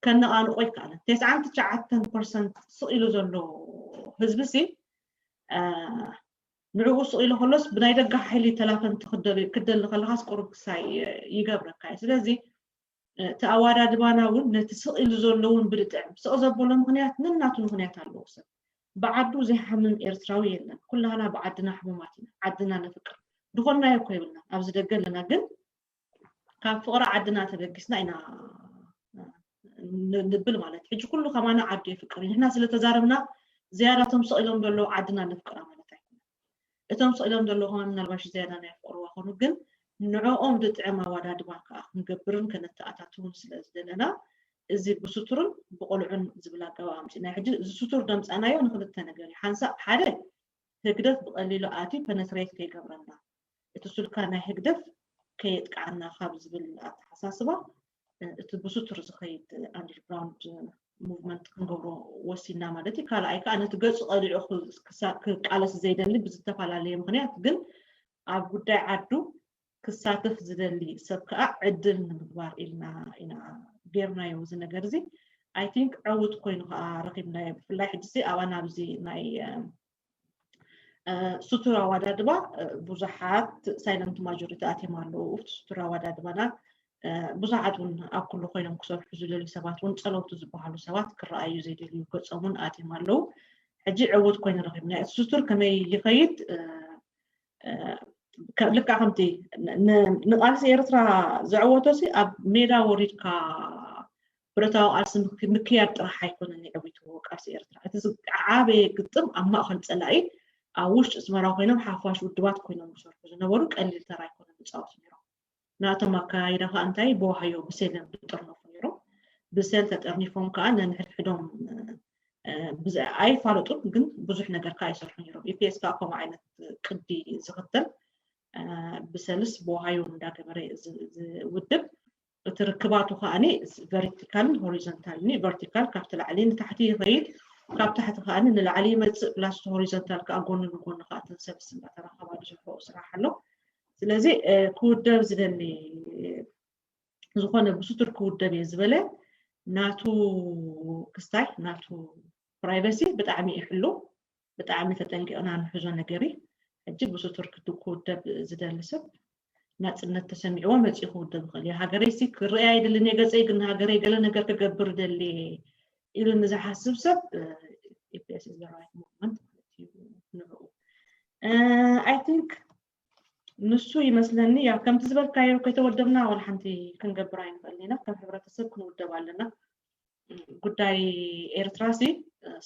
ከነቓንቆ ኣይከኣለን። ተስዓን ትሽዓተን ፐርሰንት ስቕ ኢሉ ዘሎ ህዝቢ ሲ ንዕኡ ስቕ ኢሉ ከሎስ ብናይ ደገ ሓይሊ ተላፈንቲ ክደሊ ከለኻስ ቁሩብ ክሳይ ይገብረካ እዩ። ስለዚ እቲ ኣወዳድባና እውን ነቲ ስቕ ኢሉ ዘሎ እውን ብልጥዕም ስቕ ዘበሎ ምኽንያት ነናቱ ምኽንያት ኣለዎ። ሰብ ብዓዱ ዘይሓምም ኤርትራዊ የለን። ኩላህና ብዓድና ሕሙማት ኢና። ዓድና ነፍቅር። ድኾንናዮ እኮ የብልና። ኣብዚ ደገ ኣለና ግን ካብ ፍቕሪ ዓድና ተበጊስና ኢና ንብል ማለት ሕጂ ኩሉ ከማና ዓዱ የፍቅር እዩ። ንሕና ስለተዛረብና ዝያዳ እቶም ስቕ ኢሎም ዘለዉ ዓድና ነፍቅራ ማለት ኣይኮነን። እቶም ስቕ ኢሎም ዘለዉ ከማን ምናልባሽ ዝያዳ ናይ ፍቕርዋ ኮኑ ግን ንዕኦም ዝጥዕም ኣወዳድባ ከዓ ክንገብርን ከነተኣታትውን ስለ ዝደለና እዚ ብስቱርን ብቆልዑን ዝብል ኣገባብ ኣምፂና ሕጂ እዚ ስቱር ደምፃናዮ ንክልተ ነገር እዩ። ሓንሳእ ሓደ ህግደፍ ብቐሊሉ ኣትዩ ፐነትሬት ከይገብረና እቲ ሱልካ ናይ ህግደፍ ከየጥቃዓና ካብ ዝብል ኣተሓሳስባ እቲ ብስቱር ዝኸይድ ኣንደርግራውንድ ሙቭመንት ክንገብሮ ወሲና ማለት እዩ። ካልኣይ ከዓ ነቲ ገፁ ቀሊዑ ክቃለስ ዘይደሊ ብዝተፈላለየ ምክንያት ግን ኣብ ጉዳይ ዓዱ ክሳተፍ ዝደሊ ሰብ ከዓ ዕድል ንምግባር ኢልና ኢና ጌርናዮ እዚ ነገር እዚ። ኣይ ቲንክ ዕውት ኮይኑ ከዓ ረኪብናዮ። ብፍላይ ሕጂ ኣባና ኣብዚ ናይ ስቱር ኣወዳድባ ብዙሓት ሳይለንት ማጆሪቲ ኣትዮም ኣለዉ። ኣብቲ ስቱር ኣወዳድባና ብዙሓት እውን ኣብ ኩሉ ኮይኖም ክሰርሑ ዝደልዩ ሰባት እውን ፀለውቲ ዝበሃሉ ሰባት ክረኣዩ ዘይደልዩ ገፆም እውን ኣትዮም ኣለዉ። ሕጂ ዕውት ኮይኑ ረኪብናዮ። እቲ ስቱር ከመይ ይኸይድ ልካ ከምቲ ንቃልሲ ኤርትራ ዘዕወቶሲ ኣብ ሜዳ ወሪድካ ብረታዊ ቃልሲ ምክያድ ጥራሕ ኣይኮነን የዕዊትዎ ቃልሲ ኤርትራ። እቲ ዝዓበየ ግጥም ኣብ ማእኸል ፀላኢ ኣብ ውሽጢ ኣስመራ ኮይኖም ሓፋሽ ውድባት ኮይኖም ዝሰርሑ ዝነበሩ ቀሊል ተራ ኣይኮነን ዝፃወቱ ነይሮም። ናቶም ኣካያይዳ ከዓ እንታይ ብዋሃዮ ብሴል እዮም ዝጥርነፉ ነይሮም። ብሴል ተጠርኒፎም ከዓ ነንሕድሕዶም ኣይፋለጡን፣ ግን ብዙሕ ነገር ከዓ ይሰርሑ ነይሮም። ኢፒኤስ ከዓ ከምኡ ዓይነት ቅዲ ዝኽተል ብሰልስ ብዋሃዮ እንዳገበረ ዝውድብ። እቲ ርክባቱ ከዓኒ ቨርቲካልን ሆሪዞንታልን። ቨርቲካል ካብቲ ላዕሊ ንታሕቲ ይኸይድ፣ ካብ ታሕቲ ከዓኒ ንላዕሊ ይመፅእ። ፕላስ ሆሪዞንታል ከዓ ጎኒ ንጎኒ ከዓ ተንሰብስ እንዳተራኸባ ዝሰርሖ ስራሕ ኣሎ። ስለዚ ክውደብ ዝደሊ ዝኾነ ብስቱር ክውደብ እየ ዝበለ ናቱ ክስታይ ናቱ ፕራይቨሲ ብጣዕሚ ይሕሉ። ብጣዕሚ ተጠንቂቕና ንሕዞ ነገር እዩ። ሕጂ ብስቱር ክውደብ ዝደሊ ሰብ ናፅነት ተሰሚዕዎ መፂኡ ክውደብ ይኽእል እዩ። ሃገረይ ሲ ክርእ ኣይደልን እየ፣ ገፀይ ግን ሃገረይ ገለ ነገር ክገብር ደሊ ኢሉ ንዝሓስብ ሰብ ኢፒኤስ is the right movement ማለት እዩ። ንዕኡ I think ንሱ ይመስለኒ። ያ ከምቲ ዝበልካዮ ከይተወደብና ዋላ ሓንቲ ክንገብር ኣይንኽእልን ኢና። ከም ሕብረተሰብ ክንውደብ ኣለና። ጉዳይ ኤርትራ ሲ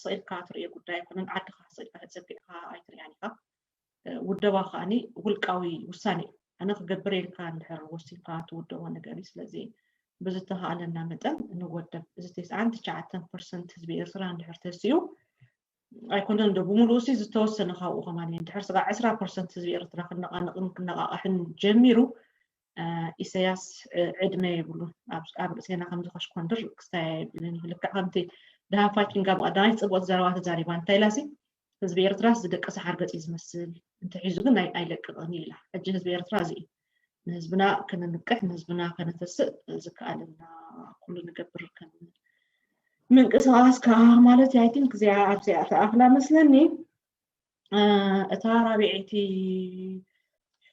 ስኢልካ ትርእዮ ጉዳይ ኣይኮነን። ዓድኻ ስኢልካ ተፀቢዕካ ኣይትርእያን ኢኻ። ውደባ ከዓኒ ውልቃዊ ውሳኔ እዩ። ኣነ ክገብር ኢልካ እንድሕር ወሲንካ ትውደቦ ነገር እዩ። ስለዚ ብዝተኻእለና መጠን ንወደብ። እዚ ተስዓን ትሽዓተን ፐርሰንት ህዝቢ ኤርትራ እንድሕር ተሲኡ ኣይኮነን ዶ ብምሉኡ ሲ ዝተወሰነ ካብኡ ከማን እዩ። እንድሕር ስጋ ዕስራ ፐርሰንት ህዝቢ ኤርትራ ክነቓነቕን ክነቓቕሕን ጀሚሩ ኢሳያስ ዕድመ የብሉን። ኣብ ርእሴና ከምዚ ከሽኮንድር ክስታይ የብልን እዩ። ልክዕ ከምቲ ደሃፋይ ኪንጋ ብቐዳማይ ጽቡቕ ዘረባ ተዛሪባ እንታይ ኢላሲ ህዝቢ ኤርትራስ ዝደቀሰ ሓርገጽ እዩ ዝመስል እንተሒዙ ግን ኣይለቅቕን እዩ ኢላ። ሕጂ ህዝቢ ኤርትራ እዚ እዩ ንህዝብና ከነንቅሕ ንህዝብና ከነተስእ ዝከኣለና ኩሉ ንገብር ከም ምንቅስቃስ ከዓ ማለት I think እዚኣ ኣብዚኣ ተኣኽላ መስለኒ። እታ ራብዐይቲ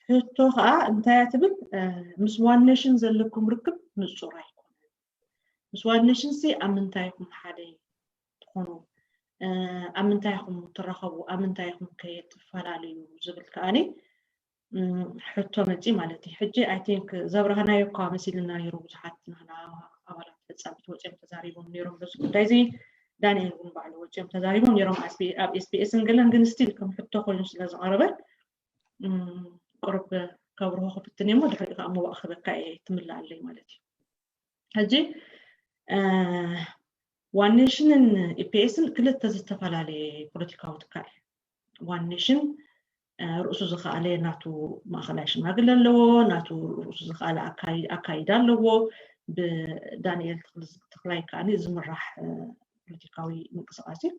ሕቶ ከዓ እንታይ ትብል? ምስ ዋን ኔሽን ዘለኩም ርክብ ንጹር ኣይኮነን። ምስ ዋን ኔሽን ሲ ኣብ ምንታይ ኢኹም ሓደ ትኾኑ? ኣብ ምንታይ ኢኹም ትራኸቡ? ኣብ ምንታይ ኢኹም ከየትፈላለዩ ዝብል ከዓኒ ሕቶ መፂ ማለት እዩ። ሕጂ I think ዘብራህናዮ እኳ መሲልና ነይሩ። ብዙሓት ናህና ኣባላት ፈፃሚት ወፂኦም ተዛሪቦም ነይሮም በዚ ጉዳይ እዚ። ዳንኤል እውን ባዕሉ ወፂኦም ተዛሪቦም ነይሮም ኣብ ኤስቢኤስን ገለን፣ ግን ስቲል ከም ሕቶ ኮይኑ ስለ ዝቐረበ ቁርብ ከብርሆ ክፍትን እሞ ድሕሪ ከዓ መዋእ ክበካ እየ ትምልኣለይ ማለት እዩ። ሕጂ ዋን ኔሽንን ኢፒኤስን ክልተ ዝተፈላለየ ፖለቲካዊ ትካል እዩ። ዋን ኔሽን ርእሱ ዝኸኣለ ናቱ ማእኸላይ ሽማግለ ኣለዎ፣ ናቱ ርእሱ ዝኸኣለ ኣካይዳ ኣለዎ። ብዳንኤል ተኽላይ ከዓኒ ዝምራሕ ፖለቲካዊ ምንቅስቃስ እዩ።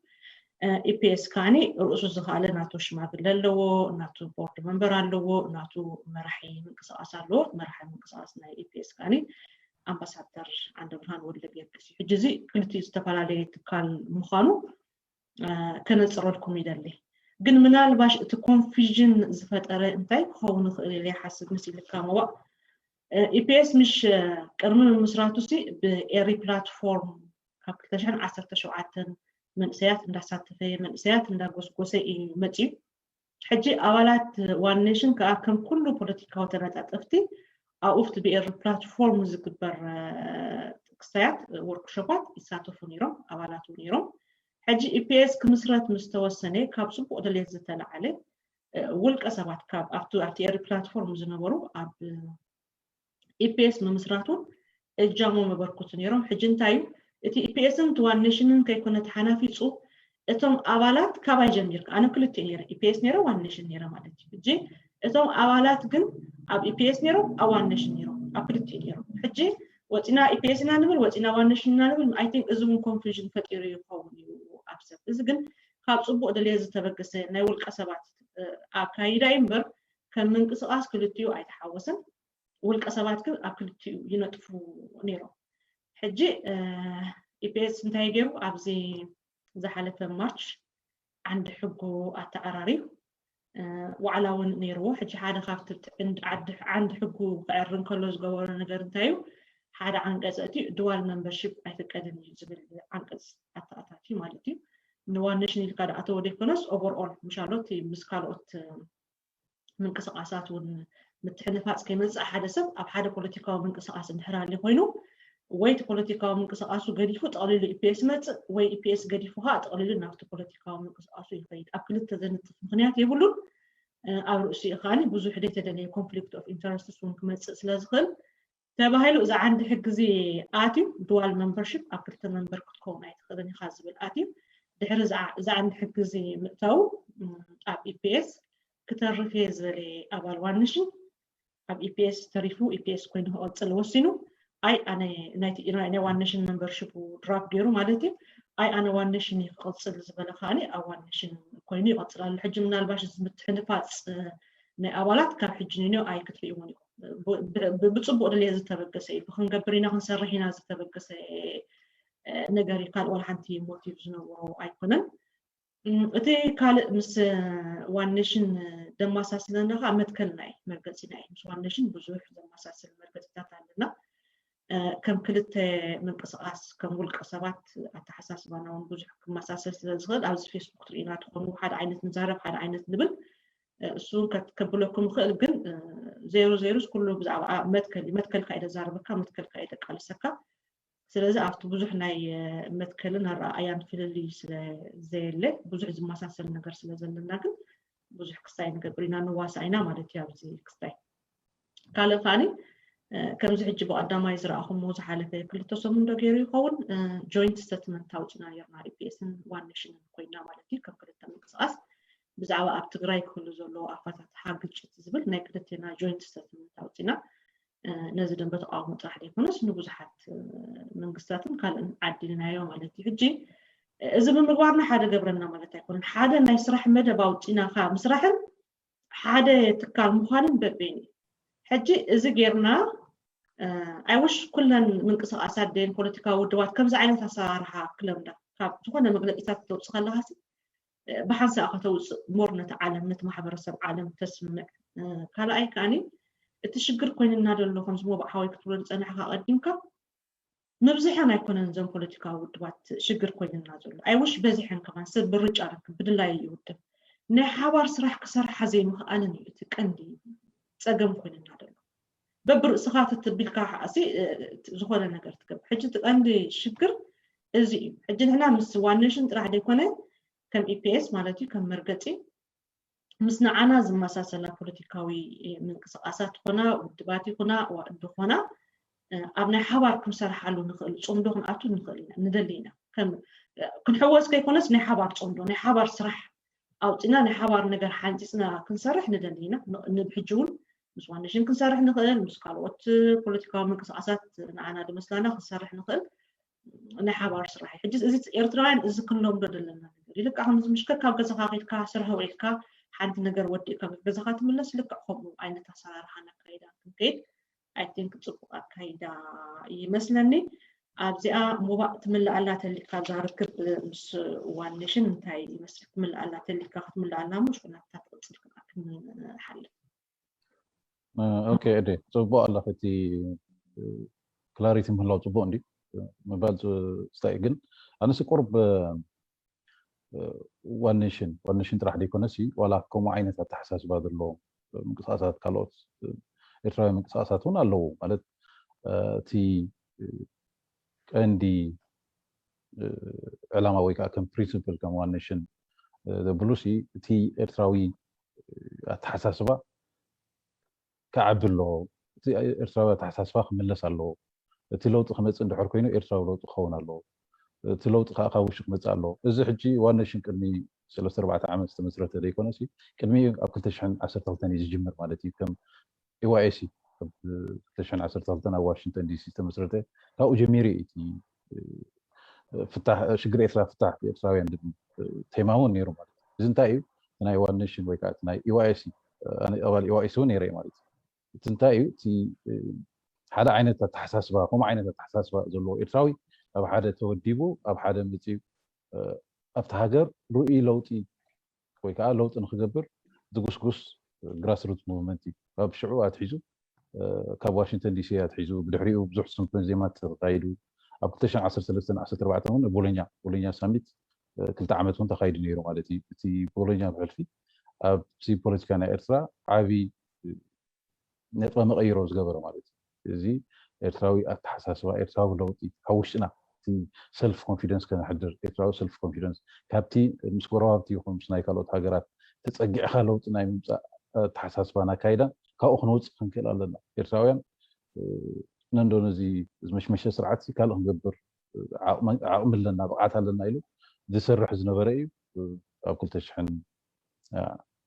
ኢፒኤስ ከዓኒ ርእሱ ዝኸኣለ ናቱ ሽማግለ ኣለዎ፣ ናቱ ቦርድ መንበር ኣለዎ፣ ናቱ መራሒ ምንቅስቃስ ኣለዎ። መራሒ ምንቅስቃስ ናይ ኢፒኤስ ከዓኒ ኣምባሳደር ዓንደብርሃን ወልደጊዮርጊስ እዩ። ሕጂ እዚ ክልቲኡ ዝተፈላለየ ትካል ምዃኑ ከነፅረልኩም ይደሊ። ግን ምናልባሽ እቲ ኮንፊዥን ዝፈጠረ እንታይ ክኸውን ይኽእል ኢለ ይሓስብ ምስ ኢልካ መዋእ ኢፒኤስ ምሽ ቅድሚ ምምስራቱ ሲ ብኤሪ ፕላትፎርም ካብ ክልተ ሽሕን ዓሰርተ ሸውዓተን መንእሰያት እንዳሳተፈ መንእሰያት እንዳጎስጎሰ እዩ መፅዩ። ሕጂ ኣባላት ዋን ኔሽን ከዓ ከም ኩሉ ፖለቲካዊ ተነጣጠፍቲ ኣብኡ ብቲ ብኤሪ ፕላትፎርም ዝግበር ክስታያት ወርክሾፓት ይሳተፉ ነይሮም፣ ኣባላት እውን ነይሮም። ሕጂ ኢፒኤስ ክምስረት ምስ ተወሰነ ካብ ፅቡቕ ድሌት ዝተለዓለ ውልቀ ሰባት ካብ ኣብቲ ኣብቲ ኤሪ ፕላትፎርም ዝነበሩ ኣብ ኢፒኤስ ምምስራቱን እጃሞም የበርክቱ ነይሮም። ሕጂ እንታይ እዩ እቲ ኢፒኤስን እቲ ዋን ኔሽንን ከይኮነ ተሓናፊፁ እቶም ኣባላት ካባይ ጀሚርካ ኣነ ክልቲኡ ነይረ ኢፒኤስ ነይረ ዋን ኔሽን ነይረ ማለት እዩ። ሕጂ እቶም ኣባላት ግን ኣብ ኢፒኤስ ነይሮም ኣብ ዋን ኔሽን ነይሮም ኣብ ክልቲኡ ነይሮም። ሕጂ ወፂና ኢፒኤስ ኢና ንብል ወፂና ዋን ኔሽን ኢና ንብል I think እዚ እውን ኮንፊዥን ፈጢሩ ይኸውን እዩ ኣብ ሰብ። እዚ ግን ካብ ፅቡቕ ድልየት ዝተበገሰ ናይ ውልቀ ሰባት ኣካይዳ እዩ እምበር ከም ምንቅስቃስ ክልቲኡ ኣይተሓወሰን። ውልቀ ሰባት ግን ኣብ ክልቲኡ ይነጥፉ ነይሮም። ሕጂ ኢፒኤስ እንታይ ገይሩ ኣብዚ ዝሓለፈ ማርች ዓንዲ ሕጉ ኣተዓራርዩ ዋዕላ እውን ነይርዎ። ሕጂ ሓደ ካብቲ ዓንዲ ሕጉ ክዕሪ እንከሎ ዝገበሮ ነገር እንታይ እዩ? ሓደ ዓንቀፅ እቲ ድዋል መምበርሺፕ ኣይፍቀድን እዩ ዝብል ዓንቀፅ ኣተኣታትዩ ማለት እዩ። ንዋን ኔሽን ኢልካ ዳኣ ተወደ ይኮነስ ኦቨርኦል ምሻሎት ምስ ካልኦት ምንቅስቃሳት እውን ምትሕንፋፅ ከይመፅእ ሓደ ሰብ ኣብ ሓደ ፖለቲካዊ ምንቅስቃስ እንድሕር ኣልዩ ኮይኑ ወይ እቲ ፖለቲካዊ ምንቅስቃሱ ገዲፉ ጠቕሊሉ ኢፒኤስ መፅእ ወይ ኢፒኤስ ገዲፉ ከዓ ጠቕሊሉ ናብቲ ፖለቲካዊ ምንቅስቃሱ ይኸይድ። ኣብ ክልተ ዘንጥፍ ምክንያት የብሉን። ኣብ ርእሲኡ ከዓኒ ብዙሕ ዘይተደለየ conflict of interest እውን ክመፅእ ስለዝኽእል ተባሂሉ እዚ ዓንዲ ሕጊ እዚ ኣትዩ dual membership ኣብ ክልተ መንበር ክትከውን ኣይትኽእልን ኢኻ ዝብል ኣትዩ ድሕሪ እዚ ዓንዲ ሕጊ እዚ ምእታው ኣብ ኢፒኤስ ክተርፍ እየ ዝበለ ኣባል ዋንሽን ኣብ ኢፒኤስ ተሪፉ ኢፒኤስ ኮይኑ ክቐፅል ወሲኑ ኣይ ኣነ ናይ ዋንሽን መንበርሽፕ ድራፕ ገይሩ ማለት እዩ ኣይ ኣነ ዋንሽን ክቐፅል ዝበለ ከዓኒ ኣብ ዋንሽን ኮይኑ ይቐፅል ኣሎ ሕጂ ምናልባሽ ምትሕንፋፅ ናይ ኣባላት ካብ ሕጂ ንንዮ ኣይ ክትርእይዎን ኢኹም ብፅቡቅ ድልየት ዝተበገሰ እዩ ብክንገብር ኢና ክንሰርሕ ኢና ዝተበገሰ ነገር እዩ ካልእ ዋላ ሓንቲ ሞቲቭ ዝነበሮ ኣይኮነን እቲ ካልእ ምስ ዋን ኔሽን ደማሳስለና ከዓ መትከልና እዩ መርገፂና እዩ ምስ ዋን ኔሽን ብዙሕ ዘመሳስል መርገፂታት ኣለና ከም ክልተ ምንቅስቃስ ከም ውልቀ ሰባት ኣተሓሳስባና እውን ብዙሕ ክመሳሰል ስለ ዝኽእል ኣብዚ ፌስቡክ ትርኢና ትኾኑ ሓደ ዓይነት ንዛረብ ሓደ ዓይነት ንብል እሱ ከብለኩም ይኽእል ግን ዜሮ ዜሮስ ኩሉ ብዛዕባ መትከል እዩ መትከልካ እዩ ዘዛርበካ መትከልካ እዩ ዘቃልሰካ ስለዚ ኣብቲ ብዙሕ ናይ መትከልን ኣረኣእያን ፍልልይ ስለ ዘየለ ብዙሕ ዝመሳሰል ነገር ስለ ዘለና ግን ብዙሕ ክስታይ ንገብር ኢና ንዋሳእ ኢና ማለት እዩ ኣብዚ ክስታይ ካልእ ከዓኒ ከምዚ ሕጂ ብቀዳማይ ዝረኣኹሞ ዝሓለፈ ክልተ ሰሙን ዶ ገይሩ ይኸውን ጆይንት ስተትመንት ኣውፅና ነርና ኢፒኤስን ዋን ኔሽንን ኮይና ማለት እዩ ከም ክልተ ምንቅስቃስ ብዛዕባ ኣብ ትግራይ ክህሉ ዘለዎ ኣፈታትሓ ግጭት ዝብል ናይ ክልቴና ጆይንት ስተትመንት ኣውፅና ነዚ ደንበ ተቃውሞ ጥራሕ ዘይኮነስ ንብዙሓት መንግስታትን ካልእን ዓዲልናዮ ማለት እዩ ሕጂ እዚ ብምግባርና ሓደ ገብረና ማለት ኣይኮነን ሓደ ናይ ስራሕ መደብ ኣውፂና ከዓ ምስራሕን ሓደ ትካል ምዃንን በበይኑ እዩ ሕጂ እዚ ጌርና ኣይውሽ ኩለን ምንቅስቃሳት ደን ፖለቲካዊ ውድባት ከምዚ ዓይነት ኣሰራርሓ ክለምዳ ካብ ዝኾነ መግለፂታት ክተውፅእ ከለካ ብሓንሳእ ከተውፅእ ሞር ነቲ ዓለም ነቲ ማሕበረሰብ ዓለም ተስምዕ ካልኣይ ከዓኒ እቲ ሽግር ኮይንና ዘሎ ከምዚ ሞባእ ሓወይ ክትብሎ ዝፀናሕካ ቀዲምካ ምብዝሐን ኣይኮነን እዞም ፖለቲካዊ ውድባት ሽግር ኮይንና ዘሎ ኣይውሽ በዚሐን ከማን ሰብ ምርጫ ረክብ ብድላይ ይውድብ ናይ ሓባር ስራሕ ክሰርሓ ዘይምኽኣልን እዩ እቲ ቀንዲ ፀገም ኮይንና ዘሎ በብርእስኻ ተተቢልካ ዝኮነ ነገር ትገብር ሕጂ እቲ ቀንዲ ሽግር እዚ እዩ ሕጂ ንሕና ምስ ዋን ኔሽን ጥራሕ ዘይኮነ ከም ኢፒኤስ ማለት እዩ ከም መርገፂ ምስ ንዓና ዝመሳሰላ ፖለቲካዊ ምንቅስቃሳት ኮና ውድባት ይኹና እንድኾና ኣብ ናይ ሓባር ክንሰርሓሉ ንኽእል ፅምዶ ክንኣቱ ንኽእል ኢና ንደሊ ኢና ክንሕወስ ከይኮነስ ናይ ሓባር ፅምዶ ናይ ሓባር ስራሕ ኣውፂና ናይ ሓባር ነገር ሓንፂፅና ክንሰርሕ ንደሊ ኢና ንብሕጂ እውን ምስ ዋንሽን ክንሰርሕ ንኽእል ምስ ካልኦት ፖለቲካዊ ምንቅስቃሳት ንዓና ዝመስላና ክንሰርሕ ንኽእል ናይ ሓባር ስራሕ እዩ ሕጂ እዚ ኤርትራውያን እዚ ክንለምዶ ዘለና ነገር እዩ ልክዕ ከምዚ ምሽከር ካብ ገዛኻ ከይድካ ስራሕ ውዒልካ ሓንቲ ነገር ወዲእካ ናብ ገዛኻ ትምለስ ልክዕ ከምኡ ዓይነት ኣሰራርሓ ነካይዳ ክንከይድ ኣይ ቲንክ ፅቡቅ ኣካይዳ ይመስለኒ ኣብዚኣ ሙባእ ትምልኣላ ተሊካ እዛ ርክብ ምስ ዋን ኔሽን እንታይ ይመስል ትምልኣላ ተሊካ ክትምልኣላ ሞ ሽኩናትካ ትቅፅል ክንሓልፍ ኦኬ እደ ፅቡቅ ኣለክ እቲ ክላሪቲ ምህላው ፅቡቅ እንዲ ምባል ስታይ ግን ኣነስ ቁርብ ዋን ኔሽን ዋን ኔሽን ጥራሕ ዘይኮነሲ ዋላ ከምኡ ዓይነት ኣተሓሳስባ ዘለዎም ምንቅስቃሳት ካልኦት ኤርትራዊ ምንቅስቃሳት እውን ኣለዉ ማለት እቲ ቀንዲ ዕላማ ወይ ከዓ ከም ፕሪንስፕል ከም ዋን ኔሽን ዘብሉሲ እቲ ኤርትራዊ ኣተሓሳስባ ክዓቢ ኣለዎ። እቲ ኤርትራዊ ኣተሓሳስባ ክምለስ ኣለዎ። እቲ ለውጢ ክመፅእ እንድሕር ኮይኑ ኤርትራዊ ለውጢ ክኸውን ኣለዎ። እቲ ለውጢ ከዓ ካብ ውሽጢ ክመፅእ ኣለዎ። እዚ ሕጂ ዋን ኔሽን ቅድሚ ሰለስተ ኣርባዕተ ዓመት ዝተመስረተ ዘይኮነሲ ቅድሚ ኣብ ክልተ ሽሕን ዓሰርተ ክልተን እዩ ዝጅምር ማለት እዩ። ከም ኢዋኤሲ ኣብ ክልተ ሽሕን ዓሰርተ ክልተን ኣብ ዋሽንግተን ዲሲ ዝተመስረተ ካብኡ ጀሚሩ እዩ እቲ ፍታሕ ሽግር ኤርትራ ፍታሕ ብኤርትራውያን ዝብል ቴማ እውን ነይሩ ማለት እዩ። እዚ እንታይ እዩ? ናይ ዋን ኔሽን ወይ ከዓ ናይ ኢዋኤሲ ኣባል ኢዋኤሲ እውን ነይረ ማለት እዩ። እቲ እንታይ እዩ? እቲ ሓደ ዓይነት ኣተሓሳስባ ከምኡ ዓይነት ኣተሓሳስባ ዘለዎ ኤርትራዊ ኣብ ሓደ ተወዲቡ ኣብ ሓደ መፅዩ ኣብቲ ሃገር ርኡይ ለውጢ ወይ ከዓ ለውጢ ንክገብር ዝጉስጉስ ግራስሩት ሙቭመንት እዩ። ካብ ሽዑ ኣትሒዙ ካብ ዋሽንግተን ዲሲ ኣትሒዙ ብድሕሪኡ ብዙሕ ስምፖዚየማት ተካይዱ ኣብ ክልተ ሽሕን ዓሰርተ ሰለስተን ዓሰርተ ኣርባዕተን እውን ቦሎኛ ቦሎኛ ሳሚት ክልተ ዓመት እውን ተካይዱ ነይሩ ማለት እዩ። እቲ ቦሎኛ ብሕልፊ ኣብቲ ፖለቲካ ናይ ኤርትራ ዓብዪ ነጥበ መቐይሮ ዝገበረ ማለት እዩ። እዚ ኤርትራዊ ኣተሓሳስባ፣ ኤርትራዊ ለውጢ ካብ ውሽጥና፣ እቲ ሰልፍ ኮንፊደንስ ከነሕድር፣ ኤርትራዊ ሰልፍ ኮንፊደንስ ካብቲ ምስ ጎረባብቲ ይኹን ምስ ናይ ካልኦት ሃገራት ተጸጊዕካ ለውጢ ናይ ምምጻእ ኣተሓሳስባን ኣካይዳን ካብኡ ክንወጽእ ክንክእል ኣለና። ኤርትራውያን ነንዶ ነዚ ዝመሽመሸ ስርዓት ካልእ ክንገብር ዓቕሚ ኣለና፣ ብቕዓት ኣለና ኢሉ ዝሰርሕ ዝነበረ እዩ። ኣብ ክልተ ሽሕን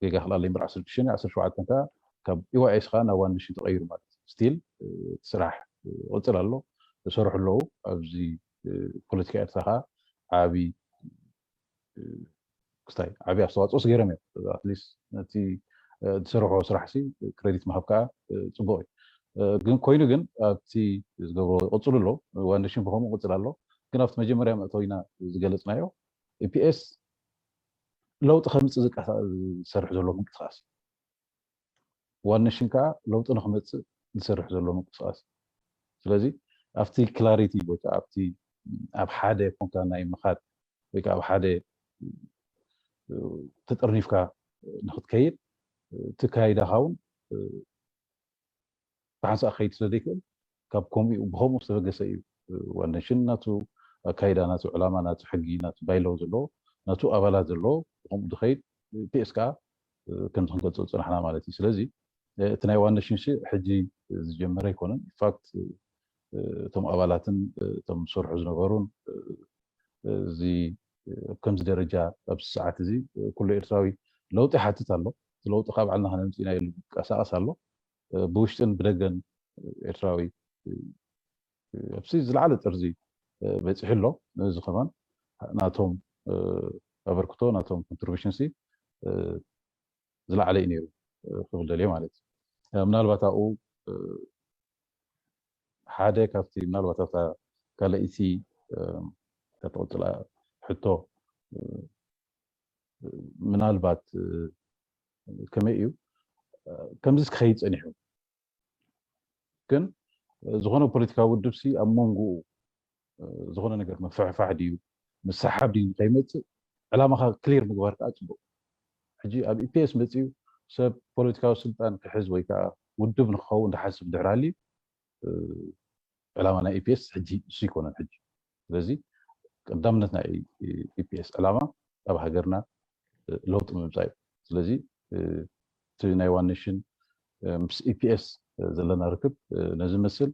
ጌጋ ክልኣለይ ምር ዓሰርተ ሽዱሽተ ዓሰርተ ሸውዓተ ከዓ ካብ ኢዋኤስ ከዓ ናብ ዋን ኔሽን ተቐይሩ ማለት እዩ። ስቲል ስራሕ ይቕፅል ኣሎ፣ ይሰርሑ ኣለዉ። ኣብዚ ፖለቲካ ኤርትራ ከዓ ዓብዪ ክስታይ ዓብዪ ኣስተዋፅኦስ ገይሮም እዮም። ኣትሊስት ነቲ ዝሰርሖ ስራሕ ሲ ክሬዲት ምሃብ ከዓ ፅቡቕ እዩ። ግን ኮይኑ ግን ኣብቲ ዝገብሮ ይቕፅሉ ኣለዉ። ዋን ኔሽን ብኸምኡ ይቕፅል ኣሎ። ግን ኣብቲ መጀመርያ መእተዊና ዝገለፅናዮ ኢፒኤስ ለውጢ ከምፅእ ዝቃሳ- ዝሰርሕ ዘሎ ምንቅስቃስ እዩ። ዋን ኔሽን ከዓ ለውጢ ንክመፅእ ዝሰርሕ ዘሎ ምንቅስቃስ እዩ። ስለዚ ኣብቲ ክላሪቲ ወይ ከዓ ኣብቲ ኣብ ሓደ ኮንካ ናይ ምኻድ ወይ ከዓ ኣብ ሓደ ተጠርኒፍካ ንክትከይድ እቲ ካይዳኻ እውን ብሓንሳእ ክኸይድ ስለ ዘይክእል ካብ ከምኡ ብከምኡ ዝተበገሰ እዩ። ዋን ኔሽን ናቱ ኣካይዳ፣ ናቱ ዕላማ፣ ናቱ ሕጊ፣ ናቱ ባይሎው ዘለዎ፣ ናቱ ኣባላት ዘለዎ ብከምኡ ዝኸይድ፣ ፒኤስ ከዓ ከምዚ ክንገልፆ ዝፅናሕና ማለት እዩ። ስለዚ እቲ ናይ ዋን ኔሽን ሲ ሕጂ ዝጀመረ ኣይኮነን። ኢንፋክት እቶም ኣባላትን እቶም ዝሰርሑ ዝነበሩን እዚ ኣብ ከምዚ ደረጃ ኣብዚ ሰዓት እዚ ኩሉ ኤርትራዊ ለውጢ ይሓትት ኣሎ። እቲ ለውጢ ካብ ባዕልና ከነምፅእ ኢና ኢሉ ይንቀሳቐስ ኣሎ። ብውሽጥን ብደገን ኤርትራዊ ኣብዚ ዝለዓለ ጥርዚ በፂሑ ኣሎ። ነዚ ከማን ናቶም ኣበርክቶ ናቶም ኮንትሪቢሽን ሲ ዝለዓለ እዩ ነይሩ ክብል ደልየ ማለት እዩ። ምናልባት ኣብኡ ሓደ ካብቲ ምናልባት ኣብታ ካልኣይቲ ተተቐፅላ ሕቶ ምናልባት ከመይ እዩ ከምዚስ ክኸይድ ፀኒሑ ግን ዝኾነ ፖለቲካዊ ውድብ ሲ ኣብ መንጎኡ ዝኾነ ነገር ምፍሕፋሕ ድዩ ምሰሓብ ድዩ ከይመፅእ ዕላማኻ ክሊር ምግባር ከዓ ፅቡቅ። ሕጂ ኣብ ኢፒኤስ መፅኡ ሰብ ፖለቲካዊ ስልጣን ክሕዝ ወይ ከዓ ውድብ ንክኸውን ዝሓስብ ድሕር ሃልዩ ዕላማ ናይ ኢፒኤስ ሕጂ እሱ ይኮነን። ሕጂ ስለዚ ቀዳምነት ናይ ኢፒኤስ ዕላማ ኣብ ሃገርና ለውጢ ምምፃእ እዩ። ስለዚ እቲ ናይ ዋን ኔሽን ምስ ኢፒኤስ ዘለና ርክብ ነዚ መስል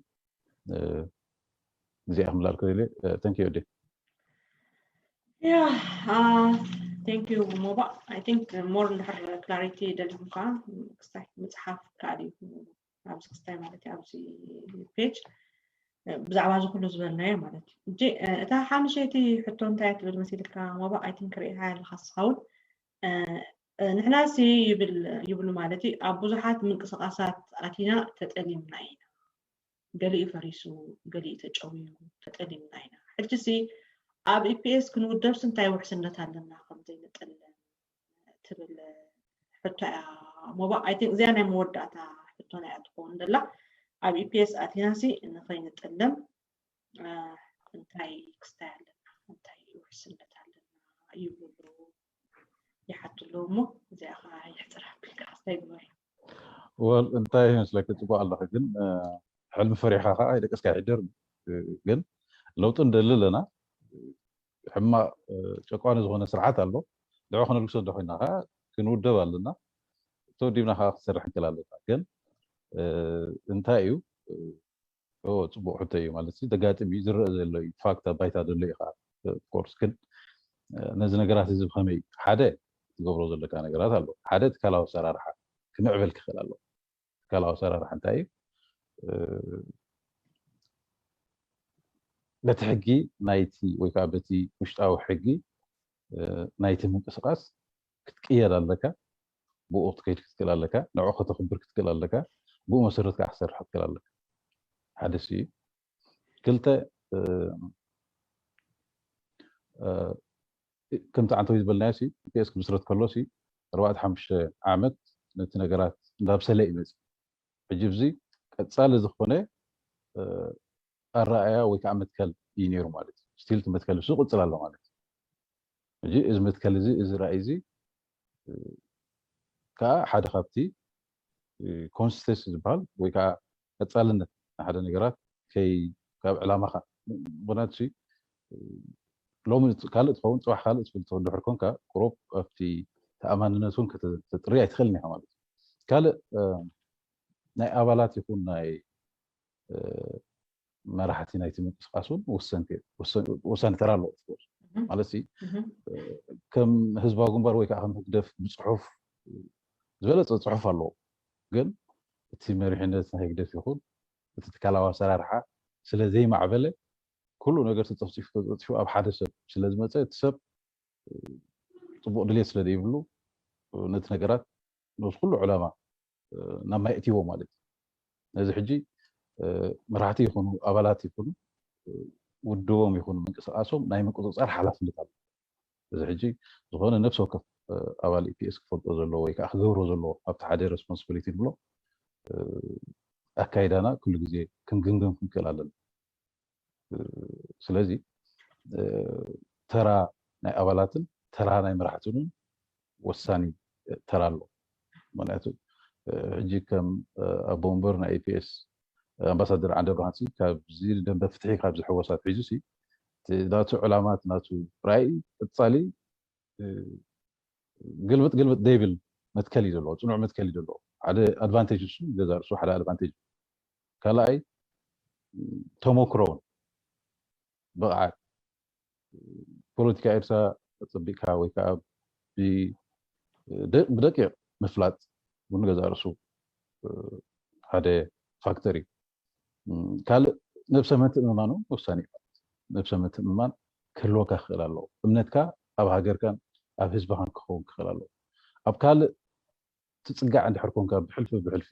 እዚኣ ክምላልከ ኢለ። Thank you። ያ ቴንክ ዩ ሞባ። I think more እንድሕር ክላሪቲ ደሊኹም ከዓ ክስታይ ምፅሓፍ ከኣል እዩ ኣብዚ ክስታይ ማለት እዩ ኣብዚ ፔጅ ብዛዕባ እዚ ኩሉ ዝበልናዮ ማለት እዩ። እታ ሓምሸይቲ ሕቶ እንታይ ትብል መሲልካ ሞባ? I think ርኢኻ ኣለካ ስኻ እውን ንሕና ሲ ይብል ይብሉ ማለት እዩ ኣብ ብዙሓት ምንቅስቃሳት ኣቲና ተጠሊምና ኢና። ገሊኡ ፈሪሱ፣ ገሊኡ ተጨውዩ፣ ተጠሊምና ኢና። ሕጂ ሲ ኣብ ኢፒኤስ ክንውደብስ እንታይ ውሕስነት ኣለና ከም ዘይንጠለም ትብል ሕቶ እያ ሞባ። I think እዚኣ ናይ መወዳእታ ሕቶና እያ ትኸውን ዘላ። ኣብ ኢፒኤስ ኣቲና ሲ ንኸይንጠለም እንታይ ክስታይ ኣለና፣ እንታይ ውሕስነት ኣለና ይብሉ ኣለዉ፣ ይሓቱ ኣለዉ። እሞ እዚኣ ከዓ የሕፅር ኣቢልካ ክስታይ ግበር። ወል እንታይ ይመስለኪ? ፅቡቅ ኣለኺ፣ ግን ሕልሚ ፈሪሕካ ከዓ ኣይደቀስካ ይሕደር። ግን ለውጢ ንደሊ ኣለና። ሕማቅ ጨቋኒ ዝኾነ ስርዓት ኣሎ። ንዑ ከነልግሶ እንተኮይና ከዓ ክንውደብ ኣለና። ተወዲብና ከዓ ክሰርሕ እንክእል ኣለና። ግን እንታይ እዩ? ጽቡቅ ሕቶ እዩ ማለት እዩ። ደጋጥም እዩ፣ ዝረአ ዘሎ እዩ፣ ፋክት ኣብ ባይታ ዘሎ እዩ ከዓ። ኦፍኮርስ ግን ነዚ ነገራት እዚ ብከመይ ሓደ ትገብሮ ዘለካ ነገራት ኣሎ። ሓደ ትካላዊ ኣሰራርሓ ክምዕብል ክኽእል ኣለዎ። ትካላዊ ኣሰራርሓ እንታይ እዩ? በቲ ሕጊ ናይቲ ወይ ከዓ በቲ ውሽጣዊ ሕጊ ናይቲ ምንቅስቃስ ክትቅየር ኣለካ። ብኡ ክትከይድ ክትክእል ኣለካ። ንዑ ከተኽብር ክትክእል ኣለካ። ብኡ መሰረት ከዓ ክትሰርሕ ክትክእል ኣለካ። ሓደ ሲ ክልተ ከምቲ ዓንተዊ ዝበልናዮ ሲ ፒኤስ ክምስረት ከሎ ሲ ኣርባዕተ ሓሙሽተ ዓመት ነቲ ነገራት እንዳብሰለ እዩ መፅእ። ሕጂ ብዚ ቀፃሊ ዝኾነ ኣረኣያ ወይ ከዓ መትከል እዩ ነይሩ ማለት እዩ። ስቲል እቲ መትከል እሱ ይቕፅል ኣሎ ማለት እዩ። ሕጂ እዚ መትከል እዚ እዚ ራእይ እዚ ከዓ ሓደ ካብቲ ኮንሲስተንሲ ዝበሃል ወይ ከዓ ቀፃልነት ንሓደ ነገራት ከይ ካብ ዕላማኻ ምክንያቱ ሎሚ ካልእ ትኸውን ፅባሕ ካልእ ትብል ትኸውን ድሕር ኮንካ ቁሩብ ኣብቲ ተኣማንነት እውን ከተጥሪ ኣይትኽእልን ኢኻ ማለት እዩ። ካልእ ናይ ኣባላት ይኹን ናይ መራሕቲ ናይቲ ምንቅስቃስ እውን ወሳንቲ ወሳኒ ተራ ኣለዎ ማለት ከም ህዝባዊ ግንባር ወይ ከዓ ከም ህግደፍ ብፅሑፍ ዝበለፀ ፅሑፍ ኣለዎ ግን እቲ መሪሕነት ናይ ህግደፍ ይኹን እቲ ትካላዊ ኣሰራርሓ ስለ ዘይማዕበለ ኩሉ ነገር ተፀፍፂፉ ተፀፍፂፉ ኣብ ሓደ ሰብ ስለ ዝመፀ እቲ ሰብ ፅቡቅ ድሌት ስለ ዘይብሉ ነቲ ነገራት ነዚ ኩሉ ዕላማ ናብ ማይ እትይዎ ማለት እዩ ነዚ ሕጂ መራሕቲ ይኹኑ ኣባላት ይኹኑ ውድቦም ይኹኑ ምንቅስቃሶም ናይ ምቁፅፃር ሓላፍነት ኣሎ እዚ ሕጂ ዝኾነ ነፍሲ ወከፍ ኣባል ኢፒኤስ ክፈልጦ ዘለዎ ወይ ከዓ ክገብሮ ዘለዎ ኣብቲ ሓደ ሬስፖንስቢሊቲ ንብሎ ኣካይዳና ኩሉ ግዜ ክንግምግም ክንክእል ኣለና ስለዚ ተራ ናይ ኣባላትን ተራ ናይ መራሕትንን ወሳኒ ተራ ኣሎ ምክንያቱ ሕጂ ከም ኣቦ ወንበር ናይ ኢፒኤስ ኣምባሳደር ዓንደ ብርሃን ካብዚ ደንበ ፍትሒ ካብዚ ሕወሳት ሒዙ ናቱ ዕላማት ናቱ ራእይ ቀፃሊ ግልብጥ ግልብጥ ደይብል መትከል እዩ ዘለዎ ፅኑዕ መትከል እዩ ዘለዎ ሓደ ኣድቫንቴጅ እሱ ገዛ ርሱ ሓደ ኣድቫንቴጅ ካልኣይ ተሞክሮውን ብቕዓት ፖለቲካ ኤርትራ ፀቢቅካ ወይ ከዓ ብደቂቕ ምፍላጥ እውን ገዛ ርሱ ሓደ ፋክተር እዩ ካልእ ነብሰ ምትእምማን እውን ወሳኒ እዩ ነብሰ ምትእምማን ክህልወካ ክኽእል ኣለዎ እምነትካ ኣብ ሃገርካን ኣብ ህዝብኻን ክኸውን ክኽእል ኣለዎ ኣብ ካልእ ትፅጋዕ እንድሕር ኮንካ ብሕልፊ ብሕልፊ